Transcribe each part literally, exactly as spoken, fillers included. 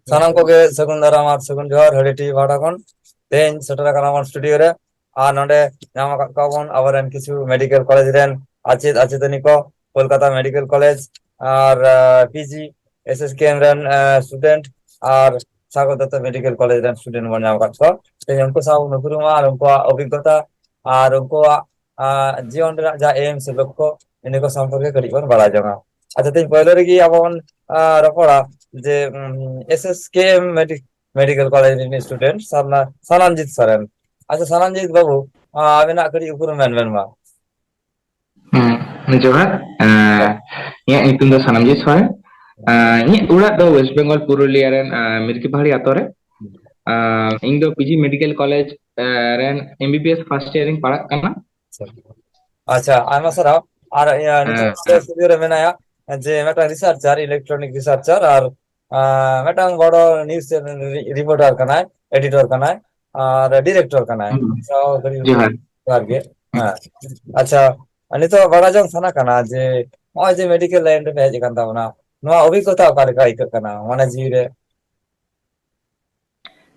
ᱥᱟᱱᱟᱢ ᱠᱚᱜᱮ ᱥᱟᱹᱜᱩᱱ ᱫᱟᱨᱟᱢ ᱟᱨ ᱥᱟᱹᱜᱩᱱ ᱡᱚᱦᱟᱨ ᱦᱟᱹᱲᱤ ᱴᱤ ᱯᱟᱦᱴᱟ ᱠᱷᱚᱱ᱾ ᱛᱮᱦᱮᱧ ᱥᱮᱴᱮᱨ ᱟᱠᱟᱱᱟ ᱵᱚᱱ ᱥᱴᱩᱰᱤᱭᱳ ᱨᱮ, ᱟᱨ ᱱᱚᱰᱮ ᱧᱟᱢ ᱟᱠᱟᱫ ᱠᱚᱣᱟ ᱵᱚᱱ ᱟᱵᱚᱨᱮᱱ ᱠᱤᱪᱷᱩ ᱢᱮᱰᱤᱠᱮᱞ ᱠᱚᱞᱮᱡᱽ ᱨᱮᱱ ᱟᱪᱮᱫ ᱟᱪᱮᱛᱟᱹᱱᱤ ᱠᱚ, ᱠᱳᱞᱠᱟᱛᱟ ᱢᱮᱰᱤᱠᱮᱞ ᱠᱚᱞᱮᱡᱽ ᱟᱨ ᱯᱤᱡᱤ ᱮᱥ ᱮᱥ ᱠᱮ ᱮᱢ ᱨᱮᱱ ᱥᱴᱩᱰᱮᱱᱴ ᱟᱨ ᱥᱟᱜᱚᱨ ᱫᱚᱛᱛᱚ ᱢᱮᱰᱤᱠᱮᱞ ᱠᱚᱞᱮᱡᱽ ᱨᱮᱱ ᱥᱴᱩᱰᱮᱱᱴ ᱵᱚᱱ ᱧᱟᱢ ᱟᱠᱟᱫ ᱠᱚᱣᱟ᱾ ᱛᱮᱦᱮᱧ ᱩᱱᱠᱩ ᱥᱟᱶ ᱵᱚᱱ ᱩᱯᱨᱩᱢᱟ ᱟᱨ ᱩᱱᱠᱩᱣᱟᱜ ᱚᱵᱷᱤᱜᱽᱜᱚᱛᱟ ᱟᱨ ᱩᱱᱠᱩᱣᱟᱜ ᱟᱨ ᱡᱤᱭᱚᱱ ᱨᱮᱱᱟᱜ ᱡᱟᱦᱟᱸ ᱮᱢ ᱥᱮ ᱞᱚᱠᱠᱷᱚ, ᱤᱱᱟᱹ ᱠᱚ ᱥᱚᱢᱯᱚᱨᱠᱮ ᱠᱟᱹᱴᱤᱡ ᱵᱚᱱ ᱵᱟᱲᱟᱭ ᱡᱚᱝᱟ᱾ ᱟᱪᱪᱷᱟ, ᱛᱮᱦᱮᱧ ᱯᱳᱭᱞᱳ ᱨᱮᱜᱮ ᱟᱵᱚ ᱵᱚᱱ ᱟᱨ ᱨᱚᱯᱚᱲᱟ ᱡᱮ ᱮᱥ ᱮᱥ ᱠᱮ ᱮᱢ ᱢᱮᱰᱤᱠᱮᱞ ᱠᱚᱞᱮᱡᱽ ᱨᱤᱱᱤᱡ ᱥᱴᱩᱰᱮᱱᱴ ᱥᱟᱱᱟᱢᱡᱤᱛ ᱥᱚᱨᱮᱱ᱾ ᱟᱪᱪᱷᱟ, ᱥᱟᱱᱟᱢᱡᱤᱛ ᱵᱟᱹᱵᱩ, ᱟᱵᱮᱱᱟᱜ ᱠᱟᱹᱴᱤᱡ ᱩᱯᱨᱩᱢ ᱢᱮᱱ ᱵᱮᱱ ᱢᱟ᱾ ᱦᱩᱸ, ᱡᱚᱦᱟᱨ᱾ ᱟᱸ, ᱤᱧᱟᱹᱜ ᱧᱩᱛᱩᱢ ᱫᱚ ᱥᱟᱱᱟᱢᱡᱤᱛ ᱥᱚᱨᱮᱱ᱾ ᱟᱸ, ᱤᱧᱟᱹᱜ ᱚᱲᱟᱜ ᱫᱚ ᱳᱭᱮᱥᱴ ᱵᱮᱝᱜᱚᱞ ᱯᱩᱨᱩᱞᱤᱭᱟ ᱨᱮᱱ, ᱟᱸ, ᱢᱤᱨᱠᱤ ᱯᱟᱦᱟᱲᱤ ᱟᱛᱳ ᱨᱮ᱾ ᱟᱸ, ᱤᱧ ᱫᱚ ᱯᱤᱡᱤ ᱢᱮᱰᱤᱠᱮᱞ ᱠᱚᱞᱮᱡᱽ, ᱟᱸ, ᱨᱮᱱ M B B S first year ᱨᱤᱧ ᱯᱟᱲᱦᱟᱜ ᱠᱟᱱᱟ᱾ ᱟᱪᱪᱷᱟ, ᱟᱭᱢᱟ ᱥᱟᱨᱦᱟᱣ᱾ ᱟᱨ ᱤᱭᱟᱹ, ᱱᱤᱛᱚᱜ ᱦᱮᱸ᱾ ᱥᱴᱩᱰᱤᱭᱳ ᱨᱮ ᱢᱮᱱᱟᱭᱟ ᱡᱮ ᱢᱤᱫᱴᱟᱝ ᱨᱤᱥᱟᱨᱪᱟᱨ, ᱤᱞᱮᱠᱴᱨᱚᱱᱤᱠ ᱨᱤᱥᱟᱨᱪᱟᱨ ᱟᱨ ᱟᱸ, ᱢᱤᱫᱴᱟᱝ ᱵᱚᱲᱚ ᱱᱤᱭᱩᱡ ᱨᱤᱯᱳᱨᱴᱟᱨ ᱠᱟᱱᱟᱭ, ᱮᱰᱤᱴᱚᱨ ᱠᱟᱱᱟᱭ, ᱟᱨ ᱰᱤᱨᱮᱠᱴᱚᱨ ᱠᱟᱱᱟᱭ᱾ ᱦᱩᱸ᱾ ᱡᱚᱦᱟᱨ᱾ ᱡᱚᱦᱟᱨ ᱜᱮ᱾ ᱦᱮᱸ᱾ ᱟᱪᱪᱷᱟ, ᱱᱤᱛᱚᱜ ᱵᱟᱲᱟᱭ ᱡᱚᱝ ᱥᱟᱱᱟ ᱠᱟᱱᱟ ᱡᱮ ᱱᱚᱜᱼᱚᱭ ᱡᱮ ᱢᱮᱰᱤᱠᱮᱞ ᱞᱟᱭᱤᱱ ᱨᱮᱯᱮ ᱦᱮᱡ ᱟᱠᱟᱱ ᱛᱟᱵᱚᱱᱟ, ᱱᱚᱣᱟ ᱚᱵᱷᱤᱜᱽᱜᱚᱛᱟ ᱚᱠᱟ ᱞᱮᱠᱟ ᱟᱹᱭᱠᱟᱹᱜ ᱠᱟᱱᱟ ᱢᱚᱱᱮ ᱡᱤᱣᱤ ᱨᱮ?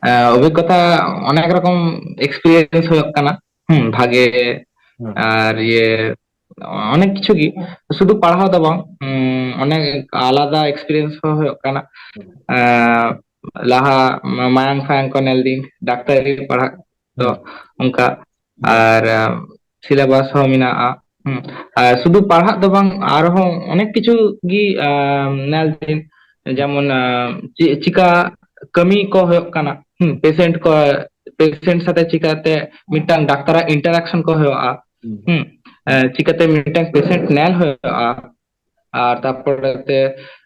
ᱟᱸ, ᱚᱵᱷᱤᱜᱽᱜᱚᱛᱟ ᱚᱱᱮᱠ ᱨᱚᱠᱚᱢ ᱮᱠᱥᱯᱤᱨᱤᱭᱮᱱᱥ ᱦᱩᱭᱩᱜ ᱠᱟᱱᱟ᱾ ᱦᱩᱸ, ᱵᱷᱟᱜᱮ᱾ ᱦᱩᱸ᱾ ᱟᱨ ᱤᱭᱟᱹ, ᱚᱱᱮᱠ ᱠᱤᱪᱷᱩ ᱜᱮ, ᱥᱩᱫᱷᱩ ᱯᱟᱲᱦᱟᱣ ᱫᱚ ᱵᱟᱝ, ᱩᱸ, ᱚᱱᱮᱠ ᱟᱞᱟᱫᱟ ᱮᱠᱥᱯᱤᱨᱤᱭᱮᱱᱥ ᱦᱚᱸ ᱦᱩᱭᱩᱜ ᱠᱟᱱᱟ᱾ ᱦᱩᱸ᱾ ᱟᱸ, ᱞᱟᱦᱟ ᱢᱟ-, ᱢᱟᱭᱟᱝ ᱯᱷᱟᱭᱟᱝ ᱠᱚ ᱧᱮᱞ ᱫᱤᱧ, ᱰᱟᱠᱛᱟᱨᱤ ᱯᱟᱲᱦᱟᱜ ᱫᱚ ᱦᱩᱸ᱾ ᱚᱱᱠᱟ᱾ ᱦᱩᱸ᱾ ᱟᱨ, ᱟᱸ, ᱥᱤᱞᱮᱵᱟᱥ ᱦᱚᱸ ᱢᱮᱱᱟᱜᱼᱟ᱾ ᱦᱩᱸ᱾ ᱟᱨ ᱥᱩᱫᱷᱩ ᱯᱟᱲᱦᱟᱜ ᱫᱚ ᱵᱟᱝ, ᱟᱨᱦᱚᱸ ᱚᱱᱮᱠ ᱠᱤᱪᱷᱩ ᱜᱮ, ᱟᱸ, ᱧᱮᱞ ᱫᱤᱧ, ᱡᱮᱢᱚᱱ, ᱟᱸ, ᱪᱮ-, ᱪᱤᱠᱟ ᱠᱟᱹᱢᱤ ᱠᱚ ᱦᱩᱭᱩᱜ ᱠᱟᱱᱟ, ᱦᱩᱸ, ᱯᱮᱥᱮᱱᱴ ᱠᱚ, ᱯᱮᱥᱮᱱᱴ ᱥᱟᱛᱮ ᱪᱤᱠᱟᱛᱮ ᱢᱤᱫᱴᱟᱝ ᱰᱟᱠᱛᱟᱨᱟᱜ ᱤᱱᱴᱟᱨᱟᱠᱥᱚᱱ ᱠᱚ ᱦᱩᱭᱩᱜᱼᱟ, ᱦᱩᱸ᱾ ᱦᱩᱸ, ᱟᱸ, ᱪᱤᱠᱟᱛᱮ ᱢᱤᱫᱴᱟᱝ ᱯᱮᱥᱮᱱᱴ ᱧᱮᱞ ᱦᱩᱭᱩᱜᱼᱟ, ᱟᱨ ᱛᱟᱨᱯᱚᱨᱮ ᱛᱮ,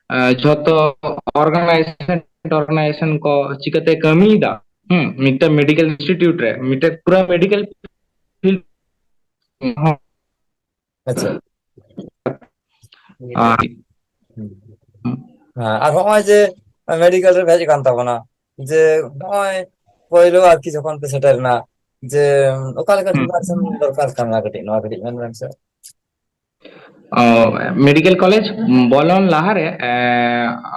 ᱟᱸ, ᱡᱷᱚᱛᱚ ᱚᱨᱜᱟᱱᱟᱭᱡᱮᱥᱚᱱ, ᱚᱨᱜᱟᱱᱟᱭᱡᱮᱥᱚᱱ ᱠᱚ ᱪᱤᱠᱟᱛᱮ ᱠᱟᱹᱢᱤᱭᱮᱫᱟ, ᱦᱩᱸ, ᱢᱤᱫᱴᱟᱝ ᱢᱮᱰᱤᱠᱮᱞ ᱤᱱᱥᱴᱤᱴᱤᱭᱩᱴ ᱨᱮ, ᱢᱤᱫᱴᱟᱝ ᱯᱩᱨᱟᱹ ᱢᱮᱰᱤᱠᱮᱞ ᱯᱷᱤᱞᱰ ᱦᱚᱸ᱾ ᱟᱪᱪᱷᱟ᱾ ᱟᱨ ᱦᱩᱸ᱾ ᱦᱮᱸ, ᱟᱨ ᱦᱚᱸᱜᱼᱚᱭ ᱡᱮ ᱢᱮᱰᱤᱠᱮᱞ ᱨᱮ ᱦᱮᱡ ᱟᱠᱟᱱ ᱛᱟᱵᱚᱱᱟ, ᱡᱮ ᱱᱚᱜᱼᱚᱭ ᱯᱳᱭᱞᱳ ᱟᱨᱠᱤ ᱡᱚᱠᱷᱚᱱ ᱯᱮ ᱥᱮᱴᱮᱨ ᱮᱱᱟ, ᱡᱮ ᱚᱠᱟ ᱞᱮᱠᱟ ᱦᱩᱸ᱾ ᱯᱨᱤᱯᱟᱨᱮᱥᱚᱱ ᱫᱚᱨᱠᱟᱨ ᱠᱟᱱᱟ, ᱠᱟᱹᱴᱤᱡ ᱱᱚᱣᱟ ᱠᱟᱹᱴᱤᱡ ᱢᱮᱱ ᱵᱮᱱ ᱥᱮ᱾ ᱢᱮᱰᱤᱠᱮᱞ ᱠᱚᱞᱮᱡᱽ ᱵᱚᱞᱚᱱ ᱞᱟᱦᱟᱨᱮ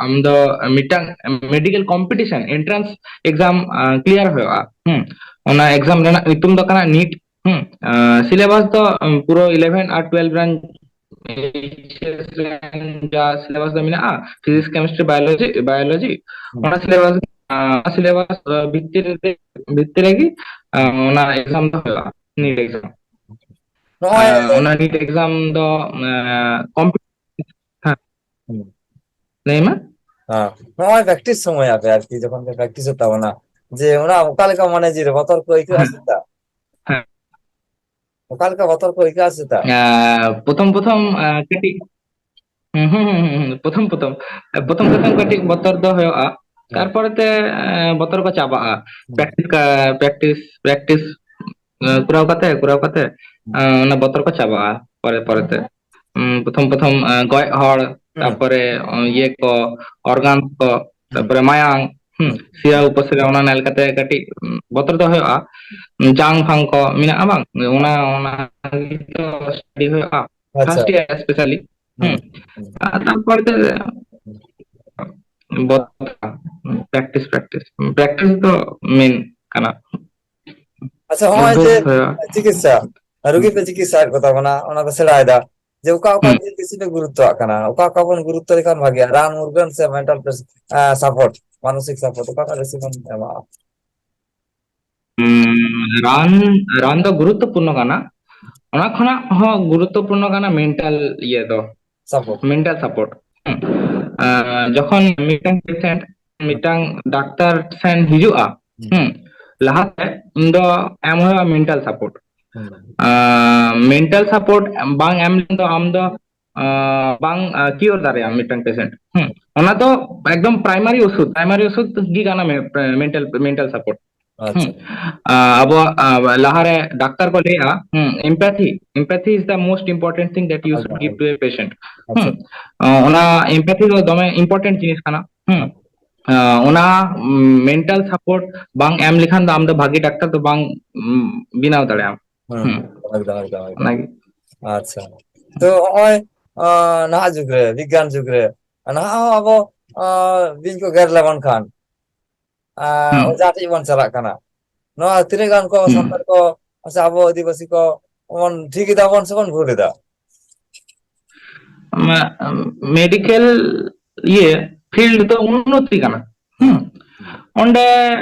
ᱟᱢ ᱫᱚ ᱢᱤᱫᱴᱟᱝ medical competition entrance exam clear ᱦᱩᱭᱩᱜᱼᱟ᱾ ᱦᱩᱸ᱾ ᱚᱱᱟ ᱮᱠᱡᱟᱢ ᱨᱮᱱᱟᱜ ᱧᱩᱛᱩᱢ ᱫᱚ ᱠᱟᱱᱟ ᱱᱤᱴ᱾ ᱦᱩᱸ᱾ ᱥᱤᱞᱮᱵᱟᱥ ᱫᱚ ᱯᱩᱨᱟᱹ ᱤᱞᱮᱵᱷᱮᱱ ᱟᱨ ᱴᱩᱭᱮᱞᱵᱷ ᱨᱮᱱ ᱡᱟ ᱥᱤᱞᱮᱵᱟᱥ ᱫᱚ ᱢᱮᱱᱟᱜᱼᱟ, ᱯᱷᱤᱡᱤᱠᱥ, ᱠᱮᱢᱤᱥᱴᱨᱤ, ᱵᱟᱭᱳᱞᱚᱡᱤ, ᱵᱟᱭᱳᱞᱚᱡᱤ᱾ ᱦᱩᱸ᱾ ᱚᱱᱟ ᱥᱤᱞᱮᱵᱟᱥ ᱥᱤᱞᱮᱵᱟᱥ ᱵᱷᱤᱛᱤᱨ ᱨᱮ ᱵᱷᱤᱛᱤᱨ ᱨᱮᱜᱮ ᱚᱱᱟ ᱮᱠᱡᱟᱢ ᱫᱚ ᱦᱩᱭᱩᱜᱼᱟ, ᱱᱤᱴ ᱮᱠᱡᱟᱢ᱾ ᱱᱚᱜᱼᱚᱭ ᱚᱱᱟ ᱱᱤᱴ ᱮᱠᱡᱟᱢ ᱫᱚ ᱠᱚᱢᱯᱤᱴᱤᱥᱚᱱ᱾ ᱦᱮᱸ᱾ ᱦᱩᱸ᱾ ᱞᱟᱹᱭ ᱢᱮ᱾ ᱦᱮᱸ᱾ ᱱᱚᱜᱼᱚᱭ ᱯᱨᱮᱠᱴᱤᱥ ᱥᱚᱢᱚᱭ ᱟᱯᱮ ᱟᱨᱠᱤ ᱡᱚᱠᱷᱚᱱ ᱯᱮ ᱯᱨᱮᱠᱴᱤᱥ ᱮᱫ ᱛᱟᱵᱚᱱᱟ, ᱡᱮ ᱚᱱᱟ ᱚᱠᱟ ᱞᱮᱠᱟ ᱢᱚᱱᱮ ᱡᱤᱣᱤ ᱨᱮ ᱵᱚᱛᱚᱨ ᱠᱚ ᱟᱹᱭᱠᱟᱹᱜᱼᱟ ᱦᱮᱸ᱾ ᱥᱮ ᱪᱮᱫ? ᱦᱮᱸ᱾ ᱚᱠᱟ ᱞᱮᱠᱟ ᱵᱚᱛᱚᱨ ᱠᱚ ᱟᱹᱭᱠᱟᱹᱜᱼᱟ ᱥᱮ ᱪᱮᱫ? ᱟᱸ, ᱯᱨᱚᱛᱷᱚᱢ ᱯᱨᱚᱛᱷᱚᱢ, ᱟᱸ, ᱠᱟᱹᱴᱤᱡ, ᱦᱩᱸ, ᱦᱩᱸ, ᱦᱩᱸ, ᱦᱩᱸ, ᱯᱨᱚᱛᱷᱚᱢ ᱯᱨᱚᱛᱷᱚᱢ, ᱯᱨᱚᱛᱷᱚᱢ ᱯᱨᱚᱛᱷᱚᱢ ᱠᱟᱹᱴᱤᱡ ᱵᱚᱛᱚᱨ ᱫᱚ ᱦᱩᱭᱩᱜᱼᱟ, ᱦᱮᱸ᱾ ᱛᱟᱨᱯᱚᱨᱮ ᱛᱮ, ᱟᱸ, ᱵᱚᱛᱚᱨ ᱠᱚ ᱪᱟᱵᱟᱜᱼᱟ᱾ ᱦᱩᱸ᱾ ᱯᱨᱮᱠᱴᱤᱥ ᱠᱟ-, ᱯᱨᱮᱠᱴᱤᱥ, ᱯᱨᱮᱠᱴᱤᱥ, ᱟᱸ, ᱠᱚᱨᱟᱣ ᱠᱟᱛᱮ, ᱠᱚᱨᱟᱣ ᱠᱟᱛᱮ, ᱦᱩᱸ᱾ ᱟᱸ, ᱚᱱᱟ ᱵᱚᱛᱚᱨ ᱠᱚ ᱪᱟᱵᱟᱜᱼᱟ ᱯᱚᱨᱮ ᱯᱚᱨᱮ ᱛᱮ᱾ ᱩᱸ, ᱯᱨᱚᱛᱷᱚᱢ ᱯᱨᱚᱛᱷᱚᱢ, ᱟᱸ, ᱜᱚᱡ ᱦᱚᱲ, ᱦᱩᱸ᱾ ᱛᱟᱨᱯᱚᱨᱮ, ᱩᱸ, ᱤᱭᱟᱹ ᱠᱚ, ᱚᱨᱜᱟᱱ ᱠᱚ, ᱦᱩᱸ᱾ ᱛᱟᱨᱯᱚᱨᱮ ᱢᱟᱭᱟᱝ, ᱦᱩᱸ, ᱦᱩᱸ᱾ ᱥᱤᱨᱟ ᱩᱯᱟᱹᱥᱤᱨᱟ ᱚᱱᱟ ᱧᱮᱞ ᱠᱟᱛᱮ ᱠᱟᱹᱴᱤᱡ, ᱩᱸ, ᱵᱚᱛᱚᱨ ᱫᱚ ᱦᱩᱭᱩᱜᱼᱟ᱾ ᱡᱟᱝ ᱯᱷᱟᱝ ᱠᱚ ᱢᱮᱱᱟᱜᱼᱟ ᱵᱟᱝ? ᱚᱱᱟ, ᱚᱱᱟ ᱞᱟᱹᱜᱤᱫ ᱫᱚ study ᱦᱩᱭᱩᱜᱼᱟ᱾ ᱟᱪᱪᱷᱟ᱾ First year specially᱾ ᱦᱩᱸ᱾ ᱦᱩᱸ᱾ ᱦᱩᱸ᱾ ᱟᱨ ᱛᱟᱨᱯᱚᱨ ᱛᱮ ᱵᱚᱛᱚᱨ, practice, practice᱾ Practice ᱫᱚ main ᱠᱟᱱᱟ᱾ ᱟᱪᱪᱷᱟ, ᱦᱚᱸᱜᱼᱚᱭ ᱡᱮ ᱚᱵᱵᱷᱟᱥ ᱦᱩᱭᱩᱜᱼᱟ᱾ ᱪᱤᱠᱤᱛᱥᱟ, ᱨᱩᱜᱤ ᱯᱮ ᱪᱤᱠᱤᱛᱥᱟᱭᱮᱫ ᱠᱚ ᱛᱟᱵᱚᱱᱟ, ᱚᱱᱟ ᱯᱮ ᱥᱮᱬᱟᱭᱮᱫᱟ, ᱡᱮ ᱚᱠᱟ ᱚᱠᱟ ᱦᱩᱸ᱾ ᱡᱤᱱᱤᱥ ᱵᱮᱥᱤ ᱯᱮ ᱜᱩᱨᱩᱛᱛᱚᱣᱟᱜ ᱠᱟᱱᱟ, ᱚᱠᱟ ᱚᱠᱟ ᱵᱚᱱ ᱜᱩᱨᱩᱛᱛᱚ ᱞᱮᱠᱷᱟᱱ ᱵᱷᱟᱜᱮᱜᱼᱟ, ᱨᱟᱱ ᱢᱩᱨᱜᱟᱹᱱ ᱥᱮ mental pres-, ᱟᱸ, support, ᱢᱟᱱᱚᱥᱤᱠ support, ᱚᱠᱟᱴᱟᱜ ᱵᱮᱥᱤ ᱵᱚᱱ ᱮᱢᱟᱜᱼᱟ? ᱩᱸ, ᱨᱟᱱ, ᱨᱟᱱ ᱫᱚ ᱜᱩᱨᱩᱛᱛᱚᱯᱩᱨᱱᱚ ᱠᱟᱱᱟ, ᱚᱱᱟ ᱠᱷᱚᱱᱟᱜ ᱦᱚᱸ ᱜᱩᱨᱩᱛᱛᱚᱯᱩᱨᱱᱚ ᱠᱟᱱᱟ mental ᱤᱭᱟᱹ ᱫᱚ, support. Mental support᱾ ᱦᱩᱸ᱾ ᱟᱸ, ᱡᱚᱠᱷᱚᱱ ᱢᱤᱫᱴᱟᱝ patient ᱦᱩᱸ᱾ ᱢᱤᱫᱴᱟᱝ ᱰᱟᱠᱛᱟᱨ ᱴᱷᱮᱱ ᱦᱤᱡᱩᱜᱼᱟ, ᱦᱩᱸ᱾ ᱦᱩᱸ, ᱞᱟᱦᱟᱛᱮ ᱩᱱ ᱫᱚ ᱮᱢ ᱦᱩᱭᱩᱜᱼᱟ mental support᱾ ᱦᱩᱸ᱾ ᱟᱸ, mental support ᱵᱟᱝ ᱮᱢ ᱞᱮᱠᱷᱟᱱ ᱫᱚ ᱟᱢ ᱫᱚ, ᱟᱸ, ᱵᱟᱝ, ᱟᱸ, cure ᱫᱟᱲᱮᱭᱟᱜᱼᱟ ᱢᱤᱫᱴᱟᱝ patient᱾ ᱦᱩᱸ᱾ ᱚᱱᱟ ᱫᱚ ᱮᱠᱫᱚᱢ primary ᱳᱥᱩᱫ, primary ᱳᱥᱩᱫ ᱜᱮ ᱠᱟᱱᱟ ᱢᱮ-, mental, mental support᱾ ᱟᱪᱪᱷᱟ᱾ ᱦᱩᱸ᱾ ᱟᱸ, ᱟᱵᱚᱣᱟᱜ, ᱟᱸ, ᱞᱟᱦᱟᱨᱮ ᱰᱟᱠᱛᱟᱨ ᱠᱚ ᱞᱟᱹᱭᱟ, ᱦᱩᱸ, empathy, empathy is the most important thing that you should give to a patient᱾ ᱦᱩᱸ᱾ ᱟᱪᱪᱷᱟ᱾ ᱟᱸ, ᱚᱱᱟ empathy ᱫᱚ ᱫᱚᱢᱮ important ᱡᱤᱱᱤᱥ ᱠᱟᱱᱟ᱾ ᱦᱩᱸ᱾ ᱟᱸ, ᱚᱱᱟ, ᱩᱢ, mental support ᱵᱟᱝ ᱮᱢ ᱞᱮᱠᱷᱟᱱ ᱫᱚ ᱟᱢ ᱫᱚ ᱵᱷᱟᱜᱤ ᱰᱟᱠᱛᱟᱨ ᱫᱚ ᱵᱟᱝ, ᱩᱢ, ᱵᱮᱱᱟᱣ ᱫᱟᱲᱮᱭᱟᱜᱼᱟᱢ᱾ ᱦᱩᱸ, ᱦᱩᱸ᱾ ᱮᱠᱫᱚᱢ, ᱮᱠᱫᱚᱢ, ᱮᱠᱫᱚᱢ᱾ ᱚᱱᱟᱜᱮ᱾ ᱟᱪᱪᱷᱟ᱾ ᱛᱚ ᱱᱚᱜᱼᱚᱭ ᱱᱟᱦᱟᱜ ᱡᱩᱜᱽ ᱨᱮ, ᱵᱤᱜᱽᱜᱟᱱ ᱡᱩᱜᱽ ᱨᱮ, ᱱᱟᱦᱟᱜ ᱦᱚᱸ ᱟᱵᱚ ᱵᱤᱧ ᱠᱚ ᱜᱮᱨ ᱞᱮᱵᱚᱱ ᱠᱷᱟᱱ ᱚᱡᱷᱟ ᱴᱷᱮᱱ ᱵᱚᱱ ᱪᱟᱞᱟᱜ ᱠᱟᱱᱟ᱾ ᱱᱚᱣᱟ ᱛᱤᱱᱟᱹᱜ ᱜᱟᱱ ᱠᱚ ᱥᱟᱱᱛᱟᱲ ᱠᱚ ᱥᱮ ᱟᱵᱚ ᱟᱹᱫᱤᱵᱟᱹᱥᱤ ᱠᱚ ᱵᱚᱱ ᱴᱷᱤᱠ ᱮᱫᱟ ᱵᱚᱱ ᱥᱮ ᱵᱚᱱ ᱵᱷᱩᱞ ᱮᱫᱟ? ᱢᱮᱰᱤᱠᱮᱞ ᱤᱭᱟᱹ ᱯᱷᱤᱞᱰ ᱫᱚ ᱩᱱᱱᱚᱛᱤ ᱠᱟᱱᱟ᱾ ᱦᱩᱸ᱾ ᱚᱸᱰᱮ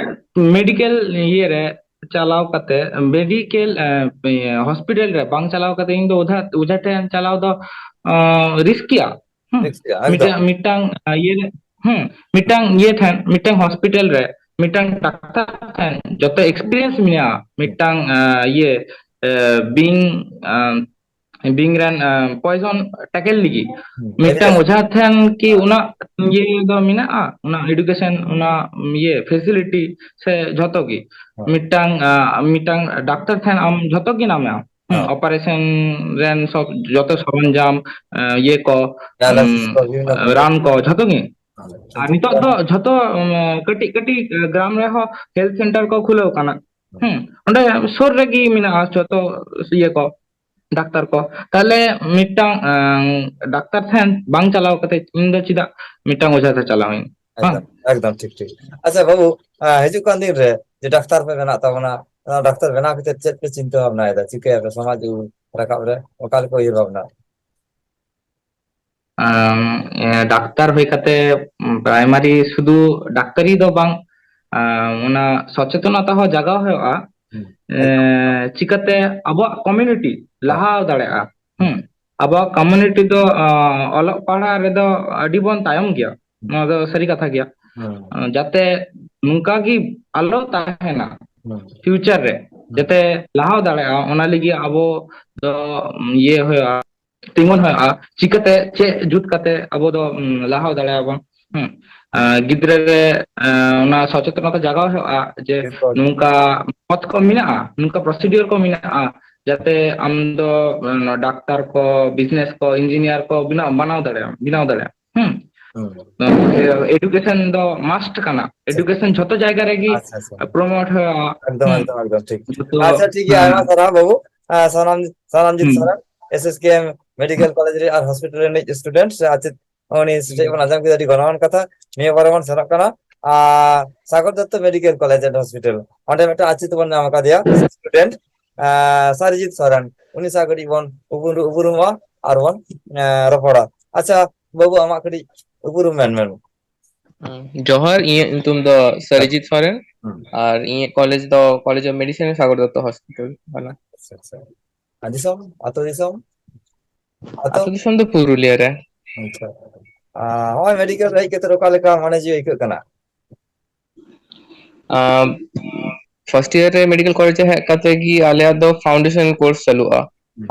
ᱢᱮᱰᱤᱠᱮᱞ ᱤᱭᱟᱹ ᱨᱮ ᱪᱟᱞᱟᱣ ᱠᱟᱛᱮ, ᱢᱮᱰᱤᱠᱮᱞ ᱦᱚᱥᱯᱤᱴᱟᱞ ᱨᱮ ᱵᱟᱝ ᱪᱟᱞᱟᱣ ᱠᱟᱛᱮ ᱤᱧ ᱫᱚ ᱚᱡᱷᱟ, ᱚᱡᱷᱟ ᱴᱷᱮᱱ ᱪᱟᱞᱟᱣ ᱫᱚ ᱨᱤᱥᱠᱤᱭᱟ᱾ ᱦᱩᱸ᱾ ᱢᱤᱫᱴᱟᱝ, ᱢᱤᱫᱴᱟᱝ ᱤᱭᱟᱹ ᱨᱮ, ᱦᱩᱸ, ᱢᱤᱫᱴᱟᱝ ᱤᱭᱟᱹ ᱴᱷᱮᱱ, ᱢᱤᱫᱴᱟᱝ ᱦᱚᱥᱯᱤᱴᱟᱞ ᱨᱮ ᱢᱤᱫᱴᱟᱝ ᱰᱟᱠᱛᱟᱨ ᱴᱷᱮᱱ ᱡᱚᱛᱚ ᱮᱠᱥᱯᱤᱨᱤᱭᱮᱱᱥ ᱢᱮᱱᱟᱜᱼᱟ, ᱢᱤᱫᱴᱟᱝ ᱤᱭᱟᱹ ᱵᱤᱧ ᱵᱤᱧ ᱨᱮᱱ ᱯᱚᱭᱡᱚᱱ ᱴᱮᱠᱮᱞ ᱞᱟᱹᱜᱤᱫ ᱢᱤᱫᱴᱟᱝ ᱚᱡᱷᱟ ᱴᱷᱮᱱ ᱠᱤ ᱩᱱᱟᱹᱜ ᱤᱭᱟᱹ ᱫᱚ ᱢᱮᱱᱟᱜᱼᱟ, ᱚᱱᱟ ᱮᱰᱩᱠᱮᱥᱚᱱ, ᱚᱱᱟ ᱤᱭᱟᱹ ᱯᱷᱮᱥᱤᱞᱤᱴᱤ ᱥᱮ ᱡᱷᱚᱛᱚ ᱜᱮ? ᱢᱤᱫᱴᱟᱝ ᱢᱤᱫᱴᱟᱝ ᱰᱟᱠᱛᱟᱨ ᱴᱷᱮᱱ ᱟᱢ ᱡᱷᱚᱛᱚ ᱜᱮ ᱧᱟᱢᱮᱜᱼᱟ᱾ ᱦᱩᱸ, ᱚᱯᱟᱨᱮᱥᱚᱱ ᱨᱮᱱ ᱥᱚᱵ ᱡᱚᱛᱚ ᱥᱚᱨᱚᱧᱡᱟᱢ, ᱤᱭᱟᱹ ᱠᱚ, ᱨᱟᱱ ᱠᱚ ᱡᱷᱚᱛᱚ ᱜᱮ᱾ ᱟᱨ ᱱᱤᱛᱚᱜ ᱫᱚ ᱡᱷᱚᱛᱚ ᱠᱟᱹᱴᱤᱡ ᱠᱟᱹᱴᱤᱡ ᱜᱨᱟᱢ ᱨᱮᱦᱚᱸ ᱦᱮᱞᱛᱷ ᱥᱮᱱᱴᱟᱨ ᱠᱚ ᱠᱷᱩᱞᱟᱹᱣ ᱠᱟᱱᱟ᱾ ᱦᱩᱸ, ᱚᱸᱰᱮ ᱥᱩᱨ ᱨᱮᱜᱮ ᱢᱮᱱᱟᱜᱼᱟ ᱡᱷᱚᱛᱚ ᱤᱭᱟᱹ ᱠᱚ, ᱰᱟᱠᱛᱟᱨ ᱠᱚ᱾ ᱛᱟᱦᱞᱮ ᱢᱤᱫᱴᱟᱝ ᱰᱟᱠᱛᱟᱨ ᱴᱷᱮᱱ ᱵᱟᱝ ᱪᱟᱞᱟᱣ ᱠᱟᱛᱮ ᱤᱧ ᱫᱚ ᱪᱮᱫᱟᱜ ᱢᱤᱫᱴᱟᱝ ᱚᱡᱷᱟ ᱴᱷᱮᱱ ᱪᱟᱞᱟᱣ ᱤᱧ? ᱮᱠᱫᱚᱢ, ᱮᱠᱫᱚᱢ ᱴᱷᱤᱠ, ᱴᱷᱤᱠ᱾ ᱟᱪᱪᱷᱟ ᱵᱟᱹᱵᱩ, ᱦᱤᱡᱩᱜ ᱠᱟᱱ ᱫᱤᱱ ᱨᱮ ᱡᱮ ᱰᱟᱠᱛᱟᱨ ᱯᱮ ᱵᱮᱱᱟᱜ ᱛᱟᱵᱚᱱᱟ, ᱚᱱᱟ ᱰᱟᱠᱛᱟᱨ ᱵᱮᱱᱟᱣ ᱠᱟᱛᱮ ᱪᱮᱫ ᱯᱮ ᱪᱤᱱᱛᱟᱹ ᱵᱷᱟᱵᱽᱱᱟᱭᱮᱫᱟ? ᱪᱤᱠᱟᱹᱭᱟᱯᱮ ᱥᱚᱢᱟᱡᱽ ᱨᱟᱠᱟᱵ ᱨᱮ? ᱚᱠᱟ ᱞᱮᱠᱟ ᱩᱭᱦᱟᱹᱨ ᱵᱷᱟᱵᱽᱱᱟ? ᱰᱟᱠᱛᱟᱨ ᱦᱩᱭ ᱠᱟᱛᱮ ᱯᱨᱟᱭᱢᱟᱨᱤ ᱥᱩᱫᱷᱩ ᱰᱟᱠᱛᱟᱨᱤ ᱫᱚ ᱵᱟᱝ, ᱚᱱᱟ ᱥᱚᱪᱮᱛᱚᱱᱚᱛᱟ ᱦᱚᱸ ᱡᱟᱜᱟᱣ ᱦᱩᱭᱩᱜᱼᱟ᱾ ᱪᱤᱠᱟᱹᱛᱮ ᱟᱵᱚᱣᱟᱜ ᱠᱚᱢᱤᱭᱩᱱᱤᱴᱤ ᱞᱟᱦᱟ ᱫᱟᱲᱮᱭᱟᱜᱼᱟ? ᱦᱩᱸ, ᱟᱵᱚᱣᱟᱜ ᱠᱚᱢᱤᱭᱩᱱᱤᱴᱤ ᱫᱚ ᱚᱞᱚᱜ ᱯᱟᱲᱦᱟᱜ ᱨᱮᱫᱚ ᱟᱹᱰᱤ ᱵᱚᱱ ᱛᱟᱭᱚᱢ ᱜᱮᱭᱟ᱾ ᱱᱚᱣᱟ ᱫᱚ ᱥᱟᱹᱨᱤ ᱠᱟᱛᱷᱟ ᱜᱮᱭᱟ᱾ ᱡᱟᱛᱮ ᱱᱚᱝᱠᱟ ᱜᱮ ᱟᱞᱚ ᱛᱟᱦᱮᱱᱟ ᱯᱷᱤᱭᱩᱪᱟᱨ ᱨᱮ, ᱡᱟᱛᱮ ᱞᱟᱦᱟ ᱫᱟᱲᱮᱭᱟᱜᱼᱟ, ᱚᱱᱟ ᱞᱟᱹᱜᱤᱫ ᱟᱵᱚ ᱫᱚ ᱤᱭᱟᱹ ᱦᱩᱭᱩᱜᱼᱟ, ᱛᱤᱸᱜᱩᱱ ᱦᱩᱭᱩᱜᱼᱟ᱾ ᱪᱤᱠᱟᱹᱛᱮ, ᱪᱮᱫ ᱡᱩᱛ ᱠᱟᱛᱮ ᱟᱵᱚ ᱫᱚ ᱞᱟᱦᱟ ᱫᱟᱲᱮᱭᱟᱜᱼᱟ ᱵᱚᱱ? ᱦᱩᱸ᱾ ᱜᱤᱫᱽᱨᱟᱹ ᱨᱮ ᱚᱱᱟ ᱥᱚᱪᱮᱛᱚᱱᱚᱛᱟ ᱡᱟᱜᱟᱣ ᱦᱩᱭᱩᱜᱼᱟ ᱡᱮ ᱱᱚᱝᱠᱟ ᱯᱚᱛᱷ ᱠᱚ ᱢᱮᱱᱟᱜᱼᱟ, ᱱᱚᱝᱠᱟ ᱯᱨᱚᱥᱤᱰᱤᱭᱳᱨ ᱠᱚ ᱢᱮᱱᱟᱜᱼᱟ, ᱡᱟᱛᱮ ᱟᱢ ᱫᱚ ᱰᱟᱠᱛᱟᱨ ᱠᱚ, ᱵᱤᱡᱽᱱᱮᱥ ᱠᱚ, ᱤᱧᱡᱤᱱᱤᱭᱟᱨ ᱠᱚ ᱵᱮᱱᱟᱣ, ᱵᱮᱱᱟᱣ ᱫᱟᱲᱮᱭᱟᱜᱼᱟ, ᱵᱮᱱᱟᱣ ᱫᱟᱲᱮᱭᱟᱜᱼᱟ᱾ ᱦᱩᱸ᱾ ᱮᱰᱩᱠᱮᱥᱚᱱ ᱫᱚ ᱢᱟᱥᱴ ᱠᱟᱱᱟ᱾ ᱮᱰᱩᱠᱮᱥᱚᱱ ᱡᱷᱚᱛᱚ ᱡᱟᱭᱜᱟ ᱨᱮᱜᱮ ᱟᱪᱪᱷᱟ, ᱟᱪᱪᱷᱟ᱾ ᱯᱨᱚᱢᱳᱴ ᱦᱩᱭᱩᱜᱼᱟ᱾ ᱮᱠᱫᱚᱢ, ᱦᱩᱸ᱾ ᱮᱠᱫᱚᱢ, ᱮᱠᱫᱚᱢ ᱴᱷᱤᱠ᱾ ᱡᱷᱚᱛᱚ, ᱟᱪᱪᱷᱟ, ᱴᱷᱤᱠ ᱜᱮᱭᱟ, ᱦᱩᱸ᱾ ᱟᱭᱢᱟ ᱥᱟᱨᱦᱟᱣ ᱵᱟᱹᱵᱩ᱾ ᱥᱟᱱᱟᱢ, ᱥᱟᱱᱟᱢ ᱡᱩᱛ ᱦᱩᱸ᱾ ᱥᱟᱨᱦᱟᱣ᱾ ᱮᱥ ᱮᱥ ᱠᱮ ᱮᱢ ᱢᱮᱰᱤᱠᱮᱞ ᱠᱚᱞᱮᱡᱽ ᱨᱮ ᱟᱨ ᱦᱚᱥᱯᱤᱴᱟᱞ ᱨᱤᱱᱤᱡ ᱥᱴᱩᱰᱮᱱᱴ ᱥᱮ ᱟᱪᱮᱫ, ᱩᱱᱤ ᱥᱮᱪᱮᱫ ᱵᱚᱱ ᱟᱸᱡᱚᱢ ᱠᱮᱫᱟ, ᱟᱹᱰᱤ ᱜᱚᱱᱚᱝᱟᱱ ᱠᱟᱛᱷᱟ᱾ ᱱᱤᱭᱟᱹ ᱵᱟᱨ ᱵᱚᱱ ᱥᱮᱱᱚᱜ ᱠᱟᱱᱟ ᱟᱨ Sagar Dutta medical college and hospital, ᱚᱸᱰᱮ ᱢᱤᱫᱴᱟᱝ ᱟᱪᱮᱫ ᱵᱚᱱ ᱧᱟᱢ ᱟᱠᱟᱫᱮᱭᱟ, ᱥᱴᱩᱰᱮᱱᱴ ᱥᱟᱨᱤᱡᱤᱛ ᱥᱚᱨᱮᱱ, ᱩᱱᱤ ᱥᱟᱶ ᱠᱟᱹᱴᱤᱡ ᱵᱚᱱ ᱩᱯᱨᱩ-, ᱩᱯᱨᱩᱢᱚᱜᱼᱟ ᱟᱨ ᱵᱚᱱ ᱨᱚᱯᱚᱲᱟ᱾ ᱟᱪᱪᱷᱟ ᱵᱟᱹᱵᱩ, ᱟᱢᱟᱜ ᱠᱟᱹᱴᱤᱡ ᱩᱯᱨᱩᱢ ᱢᱮᱱ ᱢᱮ᱾ ᱡᱚᱦᱟᱨ, ᱤᱧᱟᱹᱜ ᱧᱩᱛᱩᱢ ᱫᱚ ᱥᱟᱨᱤᱡᱤᱛ ᱥᱚᱨᱮᱱ᱾ ᱟᱨ ᱤᱧᱟᱹᱜ ᱠᱚᱞᱮᱡᱽ ᱫᱚ college of medicine Sagar Dutta hospital ᱠᱟᱱᱟ᱾ ᱟᱪᱪᱷᱟ, ᱟᱪᱪᱷᱟ᱾ ᱟᱨ ᱫᱤᱥᱚᱢ, ᱟᱹᱛᱩ ᱫᱤᱥᱚᱢ? ᱟᱹᱛᱩ? ᱟᱹᱛᱩ ᱫᱤᱥᱚᱢ ᱫᱚ ᱯᱩᱨᱩᱞᱤᱭᱟᱹ ᱨᱮ᱾ ᱟᱪᱪᱷᱟ᱾ ᱟᱨ ᱱᱚᱜᱼᱚᱭ ᱢᱮᱰᱤᱠᱮᱞ ᱨᱮ ᱦᱮᱡ ᱠᱟᱛᱮ ᱚᱠᱟ ᱞᱮᱠᱟ ᱢᱚᱱᱮ ᱡᱤᱣᱤ ᱟᱹᱭᱠᱟᱹᱜ ᱠᱟᱱᱟ? ᱯᱷᱟᱨᱥᱴ ᱤᱭᱟᱨ ᱨᱮ ᱢᱮᱰᱤᱠᱮᱞ ᱠᱚᱞᱮᱡᱽ ᱨᱮ ᱦᱮᱡ ᱠᱟᱛᱮ ᱜᱮ ᱟᱞᱮᱭᱟᱜ ᱫᱚ ᱯᱷᱟᱣᱩᱱᱰᱮᱥᱚᱱ ᱠᱳᱨᱥ ᱪᱟᱹᱞᱩᱜᱼᱟ᱾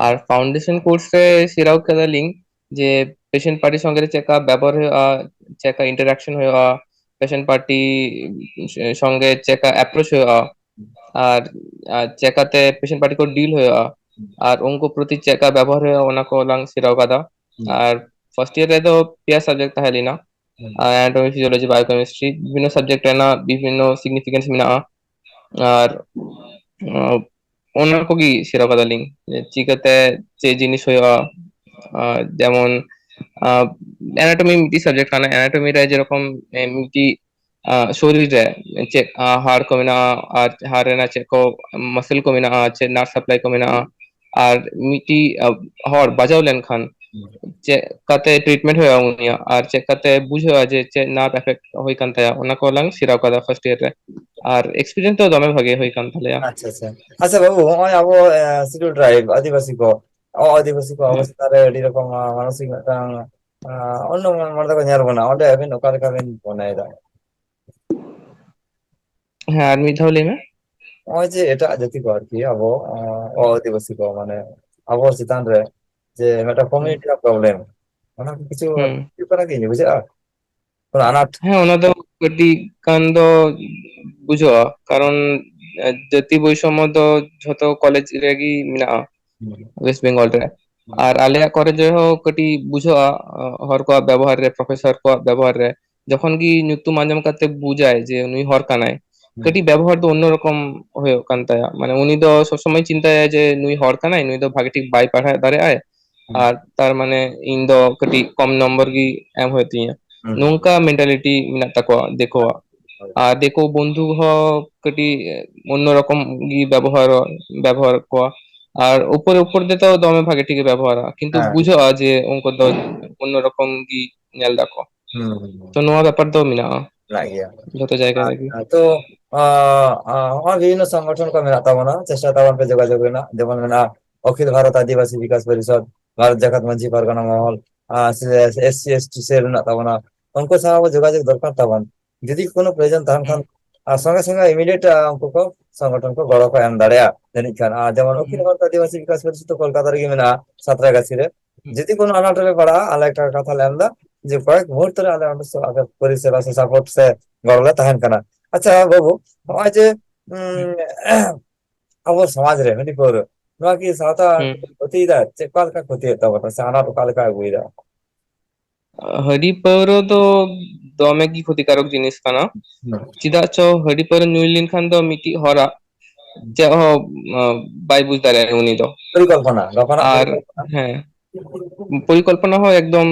ᱟᱨ ᱯᱷᱟᱣᱩᱱᱰᱮᱥᱚᱱ ᱠᱳᱨᱥ ᱨᱮ ᱥᱮᱬᱟᱣ ᱠᱟᱫᱟᱞᱤᱧ ᱡᱮ ᱯᱮᱥᱮᱱᱴ ᱯᱟᱨᱴᱤ ᱥᱚᱸᱜᱮ ᱨᱮ ᱪᱮᱫ ᱞᱮᱠᱟ ᱵᱮᱵᱚᱦᱟᱨ ᱦᱩᱭᱩᱜᱼᱟ, ᱪᱮᱫ ᱞᱮᱠᱟ ᱤᱱᱴᱟᱨᱟᱠᱥᱚᱱ ᱦᱩᱭᱩᱜᱼᱟ, ᱯᱮᱥᱮᱱᱴ ᱯᱟᱨᱴᱤ ᱥᱚᱸᱜᱮ ᱪᱮᱫ ᱞᱮᱠᱟ ᱮᱯᱨᱳᱪ ᱦᱩᱭᱩᱜᱼᱟ, ᱟᱨ ᱪᱮᱫ ᱞᱮᱠᱟᱛᱮ ᱯᱮᱥᱮᱱᱴ ᱯᱟᱨᱴᱤ ᱠᱚ ᱰᱤᱞ ᱦᱩᱭᱩᱜᱼᱟ, ᱟᱨ ᱩᱱᱠᱩ ᱯᱨᱚᱛᱤ ᱪᱮᱫ ᱞᱮᱠᱟ ᱵᱮᱵᱚᱦᱟᱨ ᱦᱩᱭᱩᱜᱼᱟ, ᱚᱱᱟ ᱠᱚ ᱞᱟᱝ ᱥᱮᱬᱟᱣ ᱠᱟᱫᱟ᱾ ᱟᱨ ᱯᱷᱟᱨᱥᱴ ᱤᱭᱟᱨ ᱨᱮᱫᱚ ᱯᱮᱭᱟ ᱥᱟᱵᱡᱮᱠᱴ ᱛᱟᱦᱮᱸ ᱞᱮᱱᱟ, ᱟᱱᱟᱴᱚᱢᱤ, ᱯᱷᱤᱡᱤᱭᱳᱞᱚᱡᱤ, ᱵᱟᱭᱳᱠᱮᱢᱤᱥᱴᱨᱤ, ᱵᱤᱵᱷᱤᱱᱱᱚ ᱥᱟᱵᱡᱮᱠᱴ ᱨᱮᱱᱟᱜ ᱵᱤᱵᱷᱤᱱᱱᱚ ᱥᱤᱜᱱᱤᱯᱷᱤᱠᱮᱱᱥ ᱢᱮᱱᱟᱜᱼᱟ᱾ ᱟᱨ ᱚᱱᱟ ᱠᱚᱜᱮ ᱥᱮᱬᱟ ᱠᱟᱫᱟᱞᱤᱧ, ᱪᱤᱠᱟᱹᱛᱮ ᱪᱮᱫ ᱡᱤᱱᱤᱥ ᱦᱩᱭᱩᱜᱼᱟ᱾ ᱡᱮᱢᱚᱱ ᱮᱱᱟᱴᱚᱢᱤ ᱢᱤᱫᱴᱤᱡ ᱥᱟᱵᱡᱮᱠᱴ ᱠᱟᱱᱟ, ᱮᱱᱟᱴᱚᱢᱤ ᱨᱮ ᱡᱮᱨᱚᱠᱚᱢ ᱢᱤᱫᱴᱤᱡ ᱥᱚᱨᱤᱨ ᱨᱮ ᱪᱮᱫ ᱦᱟᱲ ᱠᱚ ᱢᱮᱱᱟᱜᱼᱟ, ᱟᱨ ᱦᱟᱲ ᱨᱮᱱᱟᱜ ᱪᱮᱫ ᱠᱚ ᱢᱟᱥᱮᱞ ᱠᱚ ᱢᱮᱱᱟᱜᱼᱟ, ᱪᱮᱫ ᱱᱟᱨᱵᱷ ᱥᱟᱯᱞᱟᱭ ᱠᱚ ᱢᱮᱱᱟᱜᱼᱟ, ᱟᱨ ᱢᱤᱫᱴᱤᱡ ᱦᱚᱲ ᱵᱟᱡᱟᱣ ᱞᱮᱱᱠᱷᱟᱱ ᱪᱮᱫ ᱠᱟᱛᱮ ᱴᱨᱤᱴᱢᱮᱱᱴ ᱦᱩᱭᱩᱜᱼᱟ ᱩᱱᱤᱭᱟᱜ, ᱟᱨ ᱪᱮᱫ ᱠᱟᱛᱮ ᱵᱩᱡᱷᱟᱹᱜᱼᱟ ᱡᱮ ᱪᱮᱫ ᱱᱟᱨᱵᱷ ᱮᱯᱷᱮᱠᱴ ᱦᱩᱭ ᱠᱟᱱ ᱛᱟᱭᱟ, ᱚᱱᱟ ᱠᱚ ᱞᱟᱝ ᱥᱮᱬᱟ ᱠᱟᱫᱟ ᱯᱷᱟᱨᱥᱴ ᱤᱭᱟᱨ ᱨᱮ᱾ ᱟᱨ ᱮᱠᱥᱯᱤᱨᱤᱭᱮᱱᱥ ᱫᱚ ᱫᱚᱢᱮ ᱵᱷᱟᱜᱮ ᱦᱩᱭ ᱠᱟᱱ ᱛᱟᱞᱮᱭᱟ᱾ ᱟᱪᱪᱷᱟ, ᱟᱪᱪᱷᱟ᱾ ᱟᱪᱪᱷᱟ ᱵᱟᱹᱵᱩ, ᱱᱚᱜᱼᱚᱭ ᱟᱵᱚ ᱥᱤᱰᱩᱞ ᱴᱨᱟᱭᱤᱵᱽ, ᱟᱹᱫᱤᱵᱟᱹᱥᱤ ᱠᱚ, ᱟᱵᱚ ᱟᱹᱫᱤᱵᱟᱹᱥᱤ ᱠᱚ ᱟᱵᱚ ᱪᱮᱛᱟᱱ ᱨᱮ ᱟᱹᱰᱤ ᱨᱚᱠᱚᱢ ᱢᱟᱱᱚᱥᱤᱠ ᱢᱤᱫᱴᱟᱝ ᱚᱱᱱᱚ ᱢᱚᱱ ᱛᱮᱠᱚ ᱧᱮᱞ ᱵᱚᱱᱟ, ᱚᱸᱰᱮ ᱟᱹᱵᱤᱱ ᱚᱠᱟ ᱞᱮᱠᱟ ᱵᱤᱱ ᱢᱚᱱᱮᱭᱮᱫᱟ? ᱦᱮᱸ, ᱟᱨ ᱢᱤᱫ ᱫᱷᱟᱣ ᱞᱟᱹᱭ ᱢᱮ᱾ ᱱᱚᱜᱼᱚᱭ ᱡᱮ ᱮᱴᱟᱜ ᱡᱟᱹᱛᱤ ᱠᱚ ᱟᱨᱠᱤ ᱟᱵᱚ ᱟᱹᱫᱤᱵᱟᱹᱥᱤ ᱠᱚ, ᱢᱟᱱᱮ ᱟᱵᱚ ᱪᱮᱛᱟᱱ ᱨᱮ ᱡᱮ ᱢᱤᱫᱴᱟᱝ ᱠᱚᱢᱤᱭᱩᱱᱤᱴᱤ ᱨᱮᱱᱟᱜ ᱯᱨᱚᱵᱞᱮᱢ, ᱚᱱᱟ ᱠᱚ ᱠᱤᱪᱷᱩ ᱦᱩᱭᱩᱜ ᱠᱟᱱᱟ ᱠᱤ ᱵᱩᱡᱷᱟᱹᱜᱼᱟ? ᱟᱱᱟᱴ᱾ ᱦᱮᱸ, ᱚᱱᱟ ᱫᱚ ᱠᱟᱹᱴᱤᱡ ᱜᱟᱱ ᱫᱚ ᱵᱩᱡᱷᱟᱹᱜᱼᱟ, ᱠᱟᱨᱚᱱ ᱡᱟᱹᱛᱤ ᱵᱳᱭᱥᱚᱢᱢᱚ ᱫᱚ ᱡᱷᱚᱛᱚ ᱠᱚᱞᱮᱡᱽ ᱨᱮᱜᱮ ᱢᱮᱱᱟᱜᱼᱟ ᱳᱭᱮᱥᱴ ᱵᱮᱝᱜᱚᱞ ᱨᱮ᱾ ᱟᱨ ᱟᱞᱮᱭᱟᱜ ᱠᱚᱞᱮᱡᱽ ᱨᱮᱦᱚᱸ ᱠᱟᱹᱴᱤᱡ ᱵᱩᱡᱷᱟᱹᱜᱼᱟ, ᱦᱚᱲ ᱠᱚᱣᱟᱜ ᱵᱮᱵᱚᱦᱟᱨ ᱨᱮ, ᱯᱨᱚᱯᱷᱮᱥᱚᱨ ᱠᱚᱣᱟᱜ ᱵᱮᱵᱚᱦᱟᱨ ᱨᱮ᱾ ᱡᱚᱠᱷᱚᱱ ᱜᱮ ᱧᱩᱛᱩᱢ ᱟᱸᱡᱚᱢ ᱠᱟᱛᱮ ᱵᱩᱡᱟᱭ ᱡᱮ ᱱᱩᱭ ᱦᱚᱲ ᱠᱟᱱᱟᱭ, ᱠᱟᱹᱴᱤᱡ ᱵᱮᱵᱚᱦᱟᱨ ᱫᱚ ᱚᱱᱱᱚᱨᱚᱠᱚᱢ ᱦᱩᱭᱩᱜ ᱠᱟᱱ ᱛᱟᱭᱟ᱾ ᱢᱟᱱᱮ ᱩᱱᱤ ᱫᱚ ᱥᱚᱵ ᱥᱚᱢᱚᱭ ᱪᱤᱱᱛᱟᱹᱭᱟ ᱡᱮ ᱱᱩᱭ ᱦᱚᱲ ᱠᱟᱱᱟᱭ, ᱱᱩᱭ ᱫᱚ ᱵᱷᱟᱜᱮ ᱴᱷᱤᱠ ᱵᱟᱭ ᱯᱟᱲᱦᱟᱣ ᱫᱟᱲᱮᱭᱟᱜᱼᱟᱭ, ᱦᱩᱸ᱾ ᱟᱨ ᱛᱟᱨ ᱢᱟᱱᱮ ᱤᱧ ᱫᱚ ᱠᱟᱹᱴᱤᱡ ᱠᱚᱢ ᱱᱚᱢᱵᱚᱨ ᱜᱮ ᱮᱢ ᱦᱩᱭᱩᱜ ᱛᱤᱧᱟ᱾ ᱦᱩᱸ᱾ ᱱᱚᱝᱠᱟ ᱢᱮᱱᱴᱟᱞᱤᱴᱤ ᱢᱮᱱᱟᱜ ᱛᱟᱠᱚᱣᱟ ᱫᱤᱠᱩᱣᱟᱜ᱾ ᱦᱳᱭ᱾ ᱟᱨ ᱫᱤᱠᱩ ᱵᱚᱱᱫᱷᱩ ᱦᱚᱸ ᱠᱟᱹᱴᱤᱡ ᱚᱱᱱᱚ ᱨᱚᱠᱚᱢ ᱜᱮ ᱵᱮᱵᱚᱦᱟᱨ, ᱵᱮᱵᱚᱦᱟᱨ ᱠᱚᱣᱟ᱾ ᱟᱨ ᱩᱯᱚᱨ ᱩᱯᱚᱨ ᱛᱮᱫᱚ ᱫᱚᱢᱮ ᱵᱷᱟᱜᱮ ᱴᱷᱤᱠ ᱜᱮ ᱵᱮᱵᱚᱦᱟᱨᱟ, ᱠᱤᱱᱛᱩ ᱦᱮᱸ᱾ ᱵᱩᱡᱷᱟᱹᱜᱼᱟ ᱡᱮ ᱩᱱᱠᱩ ᱫᱚ ᱚᱱᱱᱚ ᱨᱚᱠᱚᱢ ᱜᱮ ᱧᱮᱞ ᱫᱟᱠᱚ᱾ ᱦᱩᱸ, ᱦᱩᱸ, ᱦᱩᱸ᱾ ᱛᱚ ᱱᱚᱣᱟ ᱵᱮᱯᱟᱨ ᱫᱚ ᱢᱮᱱᱟᱜᱼᱟ ᱢᱮᱱᱟᱜ ᱜᱮᱭᱟ᱾ ᱡᱚᱛᱚ ᱡᱟᱭᱜᱟ ᱨᱮᱜᱮ᱾ ᱟᱪᱪᱷᱟ, ᱛᱚ, ᱟ, ᱟ, ᱦᱚᱸᱜᱼᱚᱭ ᱵᱤᱵᱷᱤᱱᱱᱚ ᱥᱚᱝᱜᱚᱴᱷᱚᱱ ᱠᱚ ᱢᱮᱱᱟᱜ ᱛᱟᱵᱚᱱᱟ, ᱪᱮᱥᱴᱟᱭ ᱛᱟᱵᱚᱱ ᱯᱮ ᱡᱳᱜᱟᱡᱳᱜᱽ ᱨᱮᱱᱟᱜ, ᱡᱮᱢᱚᱱ ᱢᱮᱱᱟᱜᱼᱟ ᱚᱠᱷᱤᱞ ᱵᱷᱟᱨᱚᱛ ᱟᱹᱫᱤᱵᱟᱹᱥᱤ ᱵᱤᱠᱟᱥ ᱯᱚᱨᱤᱥᱚᱫᱽ, ᱵᱷᱟᱨᱚᱛ ᱡᱟᱠᱟᱛ ᱢᱟᱹᱡᱷᱤ ᱯᱟᱨᱜᱟᱱᱟ ᱢᱚᱦᱚᱞ, ᱟ, ᱥᱮ ᱮᱥ ᱥᱤ ᱮᱥ ᱴᱤ ᱥᱮᱞ ᱢᱮᱱᱟᱜ ᱛᱟᱵᱚᱱᱟ, ᱩᱱᱠᱩ ᱥᱟᱶ ᱟᱵᱚ ᱡᱳᱜᱟᱡᱳᱜᱽ ᱫᱚᱨᱠᱟᱨ ᱛᱟᱵᱚᱱ᱾ ᱡᱩᱫᱤ ᱠᱳᱱᱳ ᱯᱨᱚᱭᱳᱡᱚᱱ ᱛᱟᱦᱮᱱ ᱠᱷᱟᱱ, ᱦᱩᱸ᱾ ᱟᱨ ᱥᱚᱸᱜᱮ ᱥᱚᱸᱜᱮ ᱤᱢᱤᱰᱤᱭᱮᱴ, ᱟ, ᱩᱱᱠᱩ ᱠᱚ ᱥᱚᱝᱜᱚᱴᱷᱚᱱ ᱠᱚ ᱜᱚᱲᱚ ᱠᱚ ᱮᱢ ᱫᱟᱲᱮᱭᱟᱜᱼᱟ ᱡᱟᱹᱱᱤᱡ ᱠᱷᱟᱱ᱾ ᱟᱨ ᱡᱮᱢᱚᱱ ᱚᱠᱷᱤᱞ ᱦᱩᱸ᱾ ᱵᱷᱟᱨᱚᱛ ᱟᱹᱫᱤᱵᱟᱹᱥᱤ ᱵᱤᱠᱟᱥ ᱯᱚᱨᱤᱥᱚᱫᱽ ᱫᱚ ᱠᱳᱞᱠᱟᱛᱟ ᱨᱮᱜᱮ ᱢᱮᱱᱟᱜᱼᱟ, ᱥᱟᱸᱛᱨᱟᱜᱟᱪᱷᱤ ᱨᱮ᱾ ᱦᱩᱸ᱾ ᱡᱩᱫᱤ ᱠᱳᱱᱳ ᱟᱱᱟᱴ ᱨᱮᱯᱮ ᱯᱟᱲᱟᱜᱼᱟ, ᱟᱞᱮ ᱮᱴᱟᱜ ᱠᱟᱛᱷᱟ ᱞᱮ ᱮᱢ ᱮᱫᱟ ᱡᱮ ᱠᱚᱭᱮᱠ ᱢᱩᱦᱩᱨᱛᱚ ᱨᱮ ᱟᱞᱮ ᱚᱸᱰᱮ ᱥᱮ-, ᱟᱯᱮ ᱯᱚᱨᱤᱥᱮᱵᱟ ᱥᱮ ᱥᱟᱯᱳᱨᱴ ᱥᱮ ᱜᱚᱲᱚ ᱞᱮ ᱛᱟᱦᱮᱱ ᱠᱟᱱᱟ᱾ ᱟᱪᱪᱷᱟ ᱵᱟᱹᱵᱩ, ᱱᱚᱜᱼᱚᱭ ᱡᱮ, ᱩᱸ, ᱦᱩᱸ᱾ ᱟᱵᱚ ᱥᱚᱢᱟᱡᱽ ᱨᱮ ᱦᱟᱺᱰᱤ ᱯᱟᱹᱣᱨᱟᱹ, ᱱᱚᱣᱟ ᱠᱤ ᱥᱟᱶᱛᱟ ᱦᱩᱸ᱾ ᱠᱷᱚᱛᱤᱭᱮᱫᱟ? ᱪᱮᱫ, ᱚᱠᱟ ᱞᱮᱠᱟ ᱠᱷᱚᱛᱤᱭᱮᱫ ᱛᱟᱵᱚᱱᱟ ᱥᱮ ᱟᱱᱟᱴ ᱚᱠᱟ ᱞᱮᱠᱟ ᱟᱹᱜᱩᱭᱮᱫᱟ? ᱦᱟᱺᱰᱤ ᱯᱟᱹᱣᱨᱟᱹ ᱫᱚ ᱫᱚᱢᱮ ᱜᱮ ᱠᱷᱚᱛᱤᱠᱟᱨᱚᱠ ᱡᱤᱱᱤᱥ ᱠᱟᱱᱟ᱾ ᱦᱩᱸ᱾ ᱪᱮᱫᱟᱜ ᱪᱚ ᱦᱟᱺᱰᱤ ᱯᱟᱹᱣᱨᱟᱹ ᱧᱩ ᱞᱮᱱᱠᱷᱟᱱ ᱫᱚ ᱢᱤᱫᱴᱤᱡ ᱦᱚᱲᱟᱜ ᱪᱮᱫ ᱦᱚᱸ, ᱟᱸ, ᱵᱟᱭ ᱵᱩᱡᱽ ᱫᱟᱲᱮᱭᱟᱜᱼᱟ ᱩᱱᱤ ᱫᱚ᱾ ᱯᱚᱨᱤᱠᱚᱞᱯᱚᱱᱟ, ᱜᱟᱯᱟᱱᱟᱜ ᱟᱨ, ᱯᱚᱨᱤᱠᱚᱞᱯᱚᱱᱟ᱾ ᱦᱮᱸ, ᱯᱚᱨᱤᱠᱚᱞᱯᱚᱱᱟ ᱦᱚᱸ ᱮᱠᱫᱚᱢ,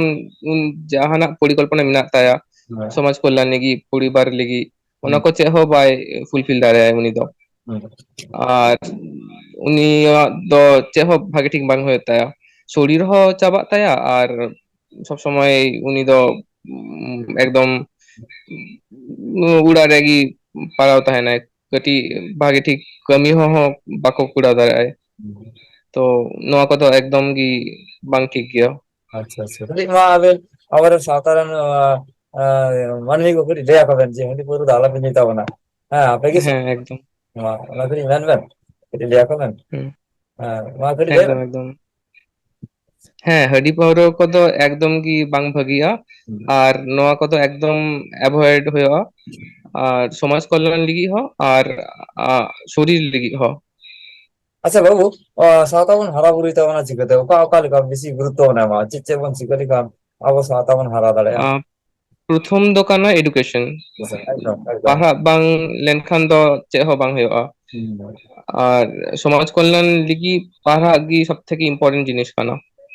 ᱩᱱ ᱡᱟᱦᱟᱱᱟᱜ ᱯᱚᱨᱤᱠᱚᱞᱯᱚᱱᱟ ᱢᱮᱱᱟᱜ ᱛᱟᱭᱟ, ᱦᱮᱸ᱾ ᱥᱚᱢᱟᱡᱽ ᱠᱚᱞᱭᱟᱱ ᱞᱟᱹᱜᱤᱫ, ᱯᱚᱨᱤᱵᱟᱨ ᱞᱟᱹᱜᱤᱫ, ᱚᱱᱟ ᱦᱩᱸ᱾ ᱠᱚ ᱪᱮᱫ ᱦᱚᱸ ᱵᱟᱭ ᱯᱷᱩᱞᱯᱷᱤᱞ ᱫᱟᱲᱮᱭᱟᱜᱼᱟ ᱩᱱᱤ ᱫᱚ᱾ ᱦᱩᱸ᱾ ᱟᱨ ᱩᱱᱤᱭᱟᱜ ᱫᱚ ᱪᱮᱫ ᱦᱚᱸ ᱵᱷᱟᱜᱮ ᱴᱷᱤᱠ ᱵᱟᱝ ᱦᱩᱭᱩᱜ ᱛᱟᱭᱟ᱾ ᱥᱚᱨᱤᱨ ᱦᱚᱸ ᱪᱟᱵᱟᱜ ᱛᱟᱭᱟ ᱟᱨ ᱥᱚᱵ ᱥᱚᱢᱚᱭ ᱩᱱᱤ ᱫᱚ, ᱩᱢ, ᱮᱠᱫᱚᱢ, ᱩᱢ, ᱚᱲᱟᱜ ᱨᱮᱜᱮ ᱯᱟᱲᱟᱣ ᱛᱟᱦᱮᱱᱟᱭ᱾ ᱠᱟᱹᱴᱤᱡ ᱵᱷᱟᱜᱮ ᱴᱷᱤᱠ ᱠᱟᱹᱢᱤ ᱦᱚᱸ, ᱦᱚᱸ ᱵᱟᱠᱚ ᱠᱚᱨᱟᱣ ᱫᱟᱲᱮᱭᱟᱜᱼᱟ᱾ ᱦᱩᱸ᱾ ᱛᱚ ᱱᱚᱣᱟ ᱠᱚᱫᱚ ᱮᱠᱫᱚᱢ ᱜᱮ ᱵᱟᱝ ᱴᱷᱤᱠ ᱜᱮᱭᱟ᱾ ᱟᱪᱪᱷᱟ, ᱟᱪᱪᱷᱟ᱾ ᱠᱟᱹᱴᱤᱡ ᱢᱟ ᱟᱵᱮᱱ ᱟᱵᱚᱨᱮᱱ ᱥᱟᱶᱛᱟ ᱨᱮᱱ, ᱟ, ᱟ, ᱢᱟᱹᱱᱢᱤ ᱠᱚ ᱠᱟᱹᱴᱤᱡ ᱞᱟᱹᱭ ᱟᱠᱚ ᱵᱮᱱ ᱡᱮ ᱦᱟᱺᱰᱤ ᱯᱟᱹᱣᱨᱟᱹ ᱫᱚ ᱟᱞᱚᱯᱮ ᱧᱩᱭ ᱛᱟᱵᱚᱱᱟ᱾ ᱦᱮᱸ, ᱟᱯᱮ ᱜᱮ ᱥᱮ-, ᱦᱮᱸ, ᱮᱠᱫᱚᱢ᱾ ᱢᱟ, ᱚᱱᱟ ᱠᱟᱹᱴᱤᱡ ᱢᱮᱱ ᱵᱮᱱ, ᱠᱟᱹᱴᱤᱡ ᱞᱟᱹᱭ ᱟᱠᱚ ᱵᱮᱱ᱾ ᱦᱩᱸ᱾ ᱦᱮᱸ, ᱢᱟ ᱠᱟᱹᱴᱤᱡ ᱞᱟᱹᱭ ᱮᱠᱫᱚᱢ, ᱵᱮᱱ᱾ ᱮᱠᱫᱚᱢ᱾ ᱦᱮᱸ, ᱦᱟᱺᱰᱤ ᱯᱟᱹᱣᱨᱟᱹ ᱠᱚᱫᱚ ᱮᱠᱫᱚᱢ ᱜᱮ ᱵᱟᱝ ᱵᱷᱟᱹᱜᱤᱭᱟ᱾ ᱦᱩᱸ᱾ ᱟᱨ ᱱᱚᱣᱟ ᱠᱚᱫᱚ ᱮᱠᱫᱚᱢ ᱮᱵᱷᱚᱭᱮᱰ ᱦᱩᱭᱩᱜᱼᱟ᱾ ᱟᱨ ᱥᱚᱢᱟᱡᱽ ᱠᱚᱞᱭᱟᱱ ᱞᱟᱹᱜᱤᱫ ᱦᱚᱸ ᱟᱨ, ᱟ, ᱥᱚᱨᱤᱨ ᱞᱟᱹᱜᱤᱫ ᱦᱚᱸ᱾ ᱟᱪᱪᱷᱟ ᱵᱟᱹᱵᱩ, ᱟ, ᱥᱟᱶᱛᱟ ᱵᱚᱱ ᱦᱟᱨᱟ ᱵᱩᱨᱩᱭ ᱛᱟᱵᱚᱱᱟ ᱪᱤᱠᱟᱹᱛᱮ? ᱚᱠᱟ, ᱚᱠᱟ ᱞᱮᱠᱟ ᱵᱮᱥᱤ ᱜᱩᱨᱩᱛᱛᱚ ᱵᱚᱱ ᱮᱢᱟ? ᱪᱮᱫ, ᱪᱮᱫ ᱵᱚᱱ ᱪᱤᱠᱟᱹ ᱞᱮᱠᱷᱟᱱ ᱟᱵᱚ ᱥᱟᱶᱛᱟ ᱵᱚᱱ ᱦᱟᱨᱟ ᱫᱟᱲᱮᱭᱟᱜᱼᱟ? ᱟ, ᱯᱨᱚᱛᱷᱚᱢ ᱫᱚ ᱠᱟᱱᱟ education᱾ ᱮᱠᱫᱚᱢ, ᱮᱠᱫᱚᱢ᱾ ᱯᱟᱲᱦᱟᱜ ᱵᱟᱝ ᱞᱮᱱᱠᱷᱟᱱ ᱫᱚ ᱪᱮᱫ ᱦᱚᱸ ᱵᱟᱝ ᱦᱩᱭᱩᱜᱼᱟ᱾ ᱦᱩᱸ᱾ ᱟᱨ ᱥᱚᱢᱟᱡᱽ ᱠᱚᱞᱭᱟᱱ ᱞᱟᱹᱜᱤᱫ ᱯᱟᱲᱦᱟᱜ ᱜᱮ ᱥᱚᱵ ᱛᱷᱮᱠᱮ important ᱡᱤᱱᱤᱥ ᱠᱟᱱᱟ᱾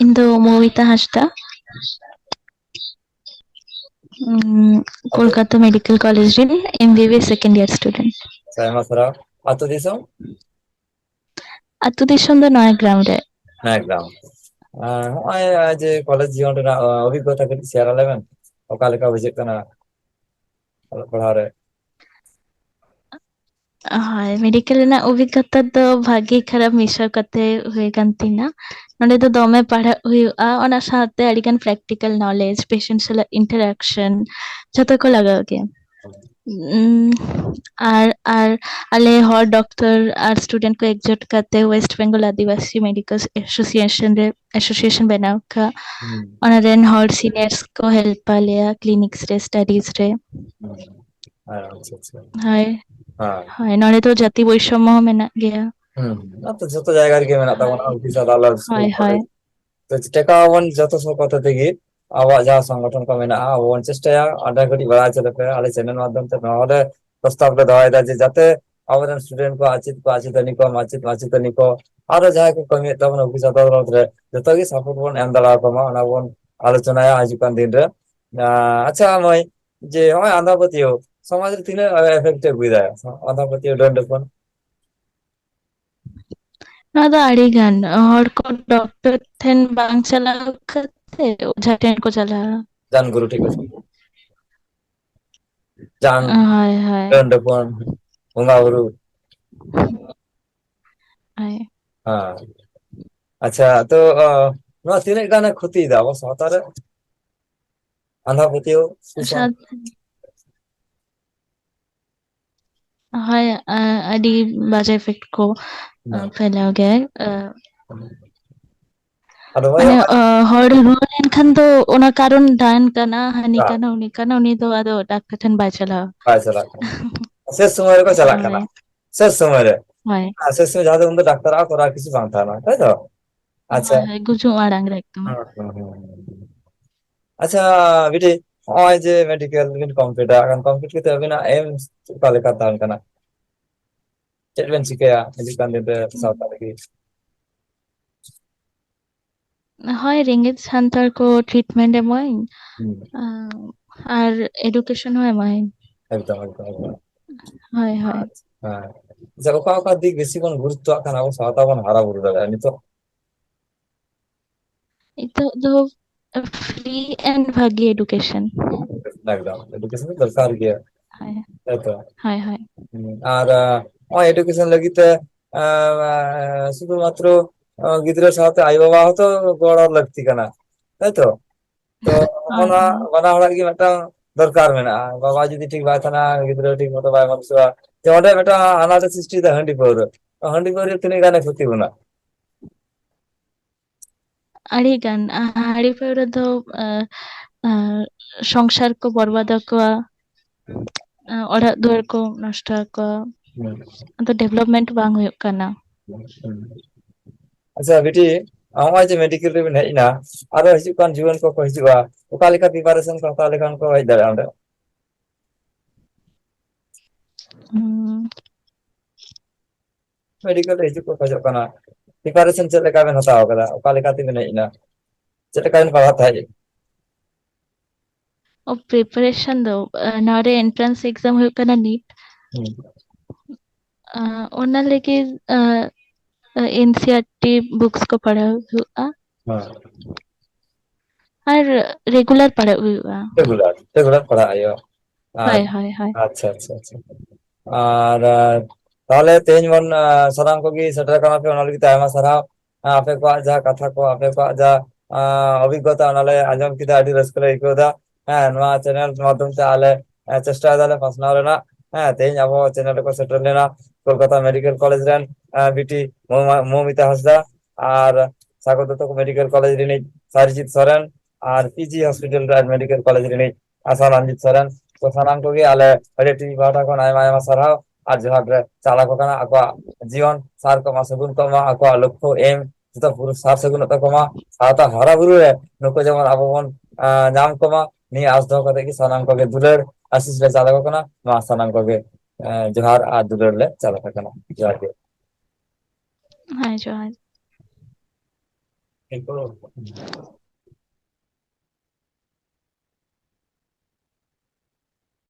ᱤᱧ ᱫᱚ ᱢᱳᱢᱤᱛᱟ ᱦᱟᱸᱥᱫᱟ᱾ ᱩᱸ, ᱠᱳᱞᱠᱟᱛᱟ ᱢᱮᱰᱤᱠᱮᱞ ᱠᱚᱞᱮᱡᱽ ᱨᱮᱱ M B B S second year student. ᱟᱭᱢᱟ ᱥᱟᱨᱦᱟᱣ᱾ ᱟᱹᱛᱩ ᱫᱤᱥᱚᱢ? ᱟᱹᱛᱩ ᱫᱤᱥᱚᱢ ᱫᱚ ᱱᱚᱭᱟᱜᱨᱟᱢ ᱨᱮ᱾ ᱱᱚᱭᱟᱜᱨᱟᱢ᱾ ᱟᱨ ᱱᱚᱜᱼᱚᱭ, ᱟᱨ ᱡᱮ ᱠᱚᱞᱮᱡᱽ ᱡᱤᱭᱚᱱ ᱨᱮᱱᱟᱜ, ᱟ, ᱚᱵᱷᱤᱜᱽᱜᱚᱛᱟ ᱠᱟᱹᱴᱤᱡ ᱥᱮᱭᱟᱨ ᱟᱞᱮ ᱵᱮᱱ, ᱚᱠᱟ ᱞᱮᱠᱟ ᱵᱩᱡᱷᱟᱹᱜ ᱠᱟᱱᱟ ᱚᱞᱚᱜ ᱯᱟᱲᱦᱟᱣ ᱨᱮ? ᱦᱳᱭ, ᱢᱮᱰᱤᱠᱮᱞ ᱨᱮᱱᱟᱜ ᱚᱵᱷᱤᱜᱽᱜᱚᱛᱟ ᱫᱚ ᱵᱷᱟᱜᱮ ᱠᱷᱟᱨᱟᱯ ᱢᱮᱥᱟ ᱠᱟᱛᱮ ᱦᱩᱭ ᱠᱟᱱ ᱛᱤᱧᱟ᱾ ᱱᱚᱸᱰᱮ ᱫᱚ ᱫᱚᱢᱮ ᱯᱟᱲᱦᱟᱜ ᱦᱩᱭᱩᱜᱼᱟ, ᱚᱱᱟ ᱥᱟᱶᱛᱮ ᱟᱹᱰᱤᱜᱟᱱ practical knowledge, patient ᱥᱟᱞᱟᱜ interaction, ᱡᱷᱚᱛᱚ ᱠᱚ ᱞᱟᱜᱟᱣ ᱜᱮᱭᱟ᱾ ᱩᱸ, ᱟᱨ, ᱟᱨ ᱟᱞᱮ ᱦᱚᱲ ᱰᱚᱠᱴᱚᱨ ᱟᱨ student ᱠᱚ ᱮᱠᱡᱳᱴ ᱠᱟᱛᱮ West Bengal ᱟᱹᱫᱤᱵᱟᱹᱥᱤ ᱢᱮᱰᱤᱠᱮᱞ ᱮᱥᱳᱥᱤᱭᱮᱥᱚᱱ ᱨᱮ, association ᱵᱮᱱᱟᱣ ᱠᱟᱜ᱾ ᱦᱩᱸ᱾ ᱚᱱᱟ ᱨᱮᱱ ᱦᱚᱲ seniors ᱠᱚ help ᱟᱞᱮᱭᱟ clinics ᱨᱮ, studies ᱨᱮ᱾ ᱦᱩᱸ᱾ ᱟᱪᱪᱷᱟ, ᱟᱪᱪᱷᱟ᱾ ᱦᱳᱭ᱾ ᱦᱮᱸ᱾ ᱦᱳᱭ, ᱱᱚᱰᱮ ᱫᱚ ᱡᱟᱹᱛᱤ ᱵᱳᱭᱥᱚᱢᱢᱚ ᱦᱚᱸ ᱢᱮᱱᱟᱜ ᱜᱮᱭᱟ᱾ ᱦᱩᱸ, ᱦᱩᱸ᱾ ᱟᱨ ᱛᱚ ᱡᱷᱚᱛᱚ ᱡᱟᱭᱜᱟ ᱨᱮᱜᱮ ᱢᱮᱱᱟᱜ ᱛᱟᱵᱚᱱᱟ, ᱦᱳᱭ᱾ ᱚᱯᱷᱤᱥ, ᱟᱫᱟᱞᱚᱛ, ᱥᱠᱩᱞ, ᱦᱳᱭ, ᱦᱳᱭ᱾ ᱠᱚᱞᱮᱡᱽ᱾ ᱛᱚ ᱪᱮᱥᱴᱟ ᱟᱵᱚᱱ ᱡᱚᱛᱚ ᱥᱚ ᱠᱚᱛᱮ ᱛᱮᱜᱮ ᱟᱵᱚᱣᱟᱜ ᱡᱟᱦᱟᱸ ᱥᱚᱝᱜᱚᱴᱷᱚᱱ ᱠᱚ ᱢᱮᱱᱟᱜᱼᱟ, ᱟᱵᱚ ᱵᱚᱱ ᱪᱮᱥᱴᱟᱭᱟ ᱚᱸᱰᱮ ᱠᱟᱹᱴᱤᱡ ᱵᱟᱲᱟᱭ ᱦᱚᱪᱚ ᱞᱮᱯᱮ᱾ ᱟᱞᱮ channel ᱢᱟᱫᱽᱫᱷᱚᱢ ᱛᱮ ᱱᱚᱣᱟ ᱞᱮ ᱯᱨᱚᱥᱛᱟᱵ ᱞᱮ ᱫᱚᱦᱚᱭᱮᱫᱟ ᱡᱮ ᱡᱟᱛᱮ ᱟᱵᱚᱨᱮᱱ student ᱠᱚ, ᱟᱪᱮᱛ ᱠᱚ, ᱟᱪᱮᱛᱟᱹᱱᱤ ᱠᱚ, ᱢᱟᱪᱮᱫ, ᱢᱟᱪᱮᱛᱟᱹᱱᱤ ᱠᱚ, ᱟᱨᱚ ᱡᱟᱦᱟᱸᱭ ᱠᱚ ᱠᱟᱹᱢᱤᱭᱮᱫ ᱛᱟᱵᱚᱱᱟ ᱚᱯᱷᱤᱥ ᱟᱫᱟᱞᱚᱛ ᱨᱮ, ᱡᱚᱛᱚ ᱜᱮ support ᱵᱚᱱ ᱮᱢ ᱫᱟᱲᱮᱭᱟᱠᱚ ᱢᱟ, ᱚᱱᱟ ᱵᱚᱱ ᱟᱞᱳᱪᱚᱱᱟᱭᱟ ᱦᱤᱡᱩᱜ ᱠᱟᱱ ᱫᱤᱱ ᱨᱮ᱾ ᱟᱸ, ᱟᱪᱪᱷᱟ ᱢᱟᱹᱭ, ᱡᱮ ᱱᱚᱜᱼᱚᱭ ᱟᱸᱫᱷᱟ ᱯᱟᱹᱛᱭᱟᱹᱣ ᱥᱚᱢᱟᱡᱽ ᱨᱮ ᱛᱤᱱᱟᱹᱜ effect ᱮ ᱟᱹᱜᱩᱭᱮᱫᱟ, ᱟᱸᱫᱷᱟ ᱯᱟᱹᱛᱭᱟᱹᱣ ᱰᱟᱹᱱ ᱰᱟᱹᱯᱟᱹᱱ? ᱱᱚᱣᱟ ᱫᱚ ᱟᱹᱰᱤ ᱜᱟᱱ ᱦᱚᱲ ᱠᱚ ᱰᱚᱠᱴᱚᱨ ᱴᱷᱮᱱ ᱵᱟᱝ ᱪᱟᱞᱟᱣ ᱠᱟᱛᱮ ᱚᱡᱷᱟ ᱴᱷᱮᱱ ᱠᱚ ᱪᱟᱞᱟᱜᱼᱟ᱾ ᱡᱟᱱ ᱜᱩᱨᱩ ᱴᱷᱮᱱ ᱠᱚ ᱪᱟᱞᱟᱜᱼᱟ᱾ ᱡᱟᱱ ᱦᱳᱭ, ᱦᱳᱭ᱾ ᱰᱟᱹᱱ ᱰᱟᱹᱯᱟᱹᱱ, ᱵᱚᱸᱜᱟ ᱵᱩᱨᱩ᱾ ᱦᱳᱭ᱾ ᱦᱮᱸ᱾ ᱟᱪᱪᱷᱟ, ᱛᱚ, ᱟ, ᱱᱚᱣᱟ ᱛᱤᱱᱟᱹᱜ ᱜᱟᱱᱮ ᱠᱷᱚᱛᱤᱭᱮᱫᱟ ᱟᱵᱚ ᱥᱟᱶᱛᱟ ᱨᱮ? ᱟᱸᱫᱷᱟ ᱯᱟᱹᱛᱭᱟᱹᱣ, ᱠᱩᱥᱚᱝ- ᱥᱟᱶ-, ᱦᱳᱭ, ᱟ, ᱟᱹᱰᱤ ᱵᱟᱡᱮ effect ᱠᱚ, ᱟ, ᱦᱮᱸ᱾ ᱯᱷᱮᱞᱟᱣ ᱜᱮᱭᱟᱭ᱾ ᱟ, ᱟᱫᱚ ᱦᱳᱭ, ᱢᱟᱱᱮ, ᱚᱱᱟ ᱟ, ᱦᱚᱲ ᱨᱩᱣᱟᱹ ᱞᱮᱱᱠᱷᱟᱱ ᱫᱚ ᱚᱱᱟ ᱠᱟᱨᱚᱱ ᱰᱟᱭᱤᱱ ᱠᱟᱱᱟ, ᱦᱟᱹᱱᱤ ᱦᱮᱸ᱾ ᱠᱟᱱᱟ, ᱩᱱᱤ ᱠᱟᱱᱟ, ᱩᱱᱤ ᱫᱚ ᱟᱫᱚ ᱰᱟᱠᱛᱟᱨ ᱴᱷᱮᱱ ᱵᱟᱭ ᱪᱟᱞᱟᱜᱼᱟ᱾ ᱵᱟᱭ ᱪᱟᱞᱟᱜ ᱠᱟᱱᱟ᱾ ᱥᱮᱥ ᱥᱚᱢᱚᱭ ᱨᱮᱠᱚ ᱪᱟᱞᱟᱜ ᱠᱟᱱᱟ᱾ ᱦᱳᱭ᱾ ᱥᱮᱥ ᱥᱚᱢᱚᱭ ᱨᱮ᱾ ᱦᱳᱭ᱾ ᱟᱨ ᱥᱮᱥ ᱥᱚᱢᱚᱭ ᱡᱟᱦᱟᱸ ᱫᱚ ᱩᱱᱫᱚ ᱰᱟᱠᱛᱟᱨᱟᱜ ᱠᱚᱨᱟᱣ ᱠᱤᱪᱷᱩ ᱵᱟᱝ ᱛᱟᱦᱮᱱᱟ, ᱛᱟᱭ ᱛᱚ? ᱟᱪᱪᱷᱟ᱾ ᱦᱳᱭ, ᱦᱳᱭ, ᱜᱩᱡᱩᱜ ᱟᱲᱟᱝ ᱨᱮ ᱮᱠᱫᱚᱢ᱾ ᱦᱩᱸ, ᱦᱩᱸ, ᱦᱩᱸ, ᱦᱩᱸ᱾ ᱟᱪᱪᱷᱟ, ᱵᱤᱴᱤ, ᱱᱚᱜᱼᱚᱭ ᱡᱮ ᱢᱮᱰᱤᱠᱮᱞ ᱵᱤᱱ ᱠᱚᱢᱯᱞᱤᱴᱟ, ᱮᱠᱷᱟᱱ ᱠᱚᱢᱯᱞᱤᱴ ᱠᱟᱛᱮ ᱟᱹᱵᱤᱱᱟᱜ ᱮᱢ ᱚᱠᱟ ᱞᱮᱠᱟ ᱛᱟᱦᱮᱱ ᱠᱟᱱᱟ? ᱪᱮᱫ ᱵᱮᱱ ᱪᱤᱠᱟᱹᱭᱟ ᱦᱤᱡᱩᱜ ᱠᱟᱱ ᱫᱤᱱ ᱨᱮ ᱥᱟᱶᱛᱟ ᱞᱟᱹᱜᱤᱫ? ᱦᱳᱭ, ᱨᱮᱸᱜᱮᱡ ᱥᱟᱱᱛᱟᱲ ᱠᱚ ᱴᱨᱤᱴᱢᱮᱱᱴ ᱮᱢᱚᱜ ᱟᱹᱧ, ᱦᱩᱸ᱾ ᱟᱸ, ᱟᱨ ᱮᱰᱩᱠᱮᱥᱚᱱ ᱦᱚᱸ ᱮᱢᱚᱜ ᱟᱹᱧ᱾ ᱮᱠᱫᱚᱢ, ᱮᱠᱫᱚᱢ, ᱮᱠᱫᱚᱢ᱾ ᱦᱳᱭ, ᱦᱳᱭ᱾ ᱟᱪᱪᱷᱟ, ᱦᱮᱸ᱾ ᱟᱪᱪᱷᱟ, ᱚᱠᱟ, ᱚᱠᱟ ᱫᱤᱠ ᱵᱮᱥᱤ ᱵᱚᱱ ᱜᱩᱨᱩᱛᱛᱚᱣᱟᱜ ᱠᱷᱟᱱ ᱟᱵᱚ ᱥᱟᱶᱛᱟ ᱵᱚᱱ ᱦᱟᱨᱟ ᱵᱩᱨᱩ ᱫᱟᱲᱮᱭᱟᱜᱼᱟ ᱱᱤᱛᱚᱜ? ᱱᱤᱛᱚᱜ ᱫᱚ free and ᱵᱷᱟᱜᱤ education᱾ ᱮᱠᱫᱚᱢ, ᱮᱰᱩᱠᱮᱥᱚᱱ ᱫᱚ ᱫᱚᱨᱠᱟᱨ ᱜᱮᱭᱟ᱾ ᱦᱳᱭ᱾ ᱦᱮᱸ ᱛᱚ? ᱦᱳᱭ, ᱦᱳᱭ᱾ ᱦᱩᱸ, ᱟᱨ, ᱟ, ᱱᱚᱜᱼᱚᱭ ᱮᱰᱩᱠᱮᱥᱚᱱ ᱞᱟᱹᱜᱤᱫ ᱛᱮ, ᱟ, ᱟ, ᱥᱩᱫᱷᱩ ᱢᱟᱛᱨᱚ, ᱟ, ᱜᱤᱫᱽᱨᱟᱹ ᱥᱟᱶᱛᱮ ᱟᱭᱳ ᱵᱟᱵᱟ ᱦᱚᱸᱛᱚ ᱜᱚᱲᱚ ᱞᱟᱹᱠᱛᱤ ᱠᱟᱱᱟ, ᱛᱟᱭ ᱛᱚ? ᱛᱚ, ᱦᱳᱭ, ᱚᱱᱟ ᱦᱳᱭ᱾ ᱵᱟᱱᱟ ᱦᱚᱲᱟᱜ ᱜᱮ ᱢᱤᱫᱴᱟᱝ ᱫᱚᱨᱠᱟᱨ ᱢᱮᱱᱟᱜᱼᱟ᱾ ᱵᱟᱵᱟ ᱡᱩᱫᱤ ᱴᱷᱤᱠ ᱵᱟᱭ ᱛᱟᱦᱮᱱᱟ, ᱜᱤᱫᱽᱨᱟᱹ ᱴᱷᱤᱠ ᱢᱚᱛᱚ ᱵᱟᱭ ᱢᱟᱱᱩᱥᱚᱜᱼᱟ, ᱡᱮ ᱚᱸᱰᱮ ᱢᱤᱫᱴᱟᱝ ᱟᱱᱟᱴ ᱥᱨᱤᱥᱴᱤ ᱫᱟ ᱦᱟᱺᱰᱤ ᱯᱟᱹᱣᱨᱟᱹ᱾ ᱛᱚ, ᱦᱟᱺᱰᱤ ᱯᱟᱹᱣᱨᱟᱹ ᱛᱤᱱᱟᱹᱜ ᱜᱟᱱᱮ ᱠᱷᱚᱛᱤ ᱵᱚᱱᱟ? ᱟᱹᱰᱤ ᱜᱟᱱ, ᱟ, ᱦᱟᱺᱰᱤ ᱯᱟᱹᱣᱨᱟᱹ ᱫᱚ, ᱟ, ᱟ, ᱥᱚᱝᱥᱟᱨ ᱠᱚ ᱵᱚᱨᱵᱟᱫ ᱟᱠᱚᱣᱟ, ᱟ, ᱚᱲᱟᱜ ᱫᱩᱣᱟᱹᱨ ᱠᱚ ᱱᱚᱥᱴᱚ ᱟᱠᱚᱣᱟ, ᱦᱩᱸ᱾ ᱟᱫᱚ ᱰᱮᱵᱷᱞᱚᱯᱢᱮᱱᱴ ᱵᱟᱝ ᱦᱩᱭᱩᱜ ᱠᱟᱱᱟ᱾ ᱦᱩᱸ᱾ ᱟᱪᱪᱷᱟ, ᱵᱤᱴᱤ, ᱱᱚᱜᱼᱚᱭ ᱡᱮ ᱢᱮᱰᱤᱠᱮᱞ ᱨᱮᱵᱤᱱ ᱦᱮᱡ ᱮᱱᱟ, ᱟᱨᱚ ᱦᱤᱡᱩᱜ ᱠᱟᱱ ᱡᱩᱣᱟᱹᱱ ᱠᱚᱠᱚ ᱦᱤᱡᱩᱜᱼᱟ, ᱚᱠᱟ ᱞᱮᱠᱟ ᱯᱨᱤᱯᱟᱨᱮᱥᱚᱱ ᱠᱚ ᱦᱟᱛᱟᱣ ᱞᱮᱠᱷᱟᱱ ᱠᱚ ᱦᱮᱡ ᱫᱟᱲᱮᱭᱟᱜᱼᱟ ᱚᱸᱰᱮ? ᱦᱩᱸ᱾ ᱢᱮᱰᱤᱠᱮᱞ ᱨᱮ ᱦᱤᱡᱩᱜ ᱠᱚ ᱠᱷᱚᱡᱚᱜ ᱠᱟᱱᱟ, ᱯᱨᱤᱯᱟᱨᱮᱥᱚᱱ ᱪᱮᱫ ᱞᱮᱠᱟ ᱵᱮᱱ ᱦᱟᱛᱟᱣ ᱠᱟᱫᱟ? ᱚᱠᱟ ᱞᱮᱠᱟ ᱛᱮᱵᱮᱱ ᱦᱮᱡ ᱮᱱᱟ? ᱪᱮᱫ ᱞᱮᱠᱟ ᱵᱮᱱ ᱯᱟᱲᱦᱟᱜ ᱛᱟᱦᱮᱸᱫ? ᱚ, ᱯᱨᱤᱯᱟᱨᱮᱥᱚᱱ ᱫᱚ, ᱟ, ᱱᱚᱣᱟ ᱨᱮ ᱮᱱᱴᱨᱟᱱᱥ ᱮᱠᱡᱟᱢ ᱦᱩᱭᱩᱜ ᱠᱟᱱᱟ ᱱᱤᱴ᱾ ᱦᱩᱸ᱾ ᱟ, ᱚᱱᱟ ᱞᱟᱹᱜᱤᱫ, ᱟ, ᱟ, ᱮᱱ ᱥᱤ ᱟᱨ ᱴᱤ ᱵᱩᱠᱥ ᱠᱚ ᱯᱟᱲᱦᱟᱣ ᱦᱩᱭᱩᱜᱼᱟ᱾ ᱦᱮᱸ᱾ ᱟᱨ ᱨᱮᱜᱩᱞᱟᱨ ᱯᱟᱲᱦᱟᱜ ᱦᱩᱭᱩᱜᱼᱟ᱾ ᱨᱮᱜᱩᱞᱟᱨ, ᱨᱮᱜᱩᱞᱟᱨ ᱯᱟᱲᱦᱟᱜ ᱦᱩᱭᱩᱜᱼᱟ᱾ ᱟᱨ, ᱦᱳᱭ, ᱦᱳᱭ, ᱦᱳᱭ᱾ ᱟᱪᱪᱷᱟ, ᱟᱪᱪᱷᱟ, ᱟᱪᱪᱷᱟ᱾ ᱟᱨ, ᱟᱨ ᱛᱟᱦᱚᱞᱮ ᱛᱮᱦᱮᱧ ᱵᱚᱱ, ᱟᱸ, ᱥᱟᱱᱟᱢ ᱠᱚᱜᱮ ᱥᱮᱴᱮᱨ ᱟᱠᱟᱱᱟ ᱯᱮ, ᱚᱱᱟ ᱞᱟᱹᱜᱤᱫ ᱛᱮ ᱟᱭᱢᱟ ᱥᱟᱨᱦᱟᱣ᱾ ᱟᱸ, ᱟᱯᱮ ᱠᱚᱣᱟᱜ ᱡᱟᱦᱟᱸ ᱠᱟᱛᱷᱟ ᱠᱚ, ᱟᱯᱮ ᱠᱚᱣᱟᱜ ᱡᱟᱦᱟᱸ, ᱟᱸ, ᱚᱵᱷᱤᱜᱽᱜᱚᱛᱟ, ᱚᱱᱟ ᱞᱮ ᱟᱸᱡᱚᱢ ᱠᱮᱫᱟ, ᱟᱹᱰᱤ ᱨᱟᱹᱥᱠᱟᱹ ᱞᱮ ᱟᱹᱭᱠᱟᱹᱣ ᱮᱫᱟ᱾ ᱦᱮᱸ, ᱱᱚᱣᱟ ᱪᱮᱱᱮᱞ ᱢᱟᱫᱽᱫᱷᱚᱢ ᱛᱮ ᱟᱞᱮ, ᱟᱸ, ᱪᱮᱥᱴᱟᱭ ᱫᱟᱞᱮ ᱯᱟᱥᱱᱟᱣ ᱨᱮᱱᱟᱜ᱾ ᱦᱮᱸ, ᱛᱮᱦᱮᱧ ᱟᱵᱚ ᱪᱮᱱᱮᱞ ᱨᱮᱠᱚ ᱥᱮᱴᱮᱨ ᱞᱮᱱᱟ ᱠᱳᱞᱠᱟᱛᱟ ᱢᱮᱰᱤᱠᱮᱞ ᱠᱚᱞᱮᱡᱽ ᱨᱮᱱ, ᱟᱸ, ᱵᱤᱴᱤ ᱢᱚ-, ᱢᱚᱢᱤᱛᱟ ᱦᱟᱸᱥᱫᱟ ᱟᱨ ᱥᱟᱜᱚᱨ ᱫᱚᱛᱛᱚ ᱢᱮᱰᱤᱠᱮᱞ ᱠᱚᱞᱮᱡᱽ ᱨᱤᱱᱤᱡ ᱥᱟᱨᱤᱡᱤᱛ ᱥᱚᱨᱮᱱ ᱟᱨ ᱯᱤᱡᱤ ᱦᱚᱥᱯᱤᱴᱟᱞ ᱨᱮ ᱢᱮᱰᱤᱠᱮᱞ ᱠᱚᱞᱮᱡᱽ ᱨᱤᱱᱤᱡ ᱟᱥᱟ ᱨᱚᱧᱡᱤᱛ ᱥᱚᱨᱮᱱ᱾ ᱛᱚ, ᱥᱟᱱᱟᱢ ᱠᱚᱜᱮ ᱟᱞᱮ ᱨᱮᱰᱤᱭᱳ ᱴᱤᱵᱷᱤ ᱯᱟᱦᱴᱟ ᱠᱷᱚᱱ ᱟᱭᱢᱟ ᱟᱭᱢᱟ ᱥᱟᱨᱦᱟᱣ ᱟᱨ ᱡᱚᱦᱟᱨ ᱨᱮ ᱪᱟᱞ ᱟᱠᱚ ᱠᱟᱱᱟ᱾ ᱟᱠᱚᱣᱟᱜ ᱡᱤᱭᱚᱱ ᱥᱟᱨ ᱠᱚᱜ ᱢᱟ, ᱥᱟᱹᱜᱩᱱ ᱠᱚᱜ ᱢᱟ, ᱟᱠᱚᱣᱟᱜ ᱞᱚᱠᱠᱷᱚ ᱮᱢ ᱡᱚᱛᱚ ᱯᱩᱨᱟᱹ ᱥᱟᱨ ᱥᱟᱹᱜᱩᱱᱚᱜ ᱛᱟᱠᱚ ᱢᱟ, ᱥᱟᱶᱛᱟ ᱦᱟᱨᱟ ᱵᱩᱨᱩ ᱨᱮ ᱱᱩᱠᱩ ᱡᱮᱢᱚᱱ ᱟᱵᱚ ᱵᱚᱱ, ᱟᱸ, ᱧᱟᱢ ᱠᱚᱢᱟ, ᱱᱤᱭᱟᱹ ᱟᱸᱥ ᱫᱚᱦᱚ ᱠᱟᱛᱮ ᱜᱮ ᱥᱟᱱᱟᱢ ᱠᱚᱜᱮ ᱫᱩᱞᱟᱹᱲ ᱟᱥᱤᱥ ᱞᱮ ᱪᱟᱞ ᱟᱠᱚ ᱠᱟᱱᱟ᱾ ᱢᱟ ᱥᱟᱱᱟᱢ ᱠᱚᱜᱮ, ᱟᱸ, ᱡᱚᱦᱟᱨ ᱟᱨ ᱫᱩᱞᱟᱹᱲ ᱞᱮ ᱪᱟᱞ ᱟᱠᱚ ᱠᱟᱱᱟ᱾ ᱡᱚᱦᱟᱨ ᱜᱮ᱾ ᱦᱮᱸ, ᱡᱚᱦᱟᱨ᱾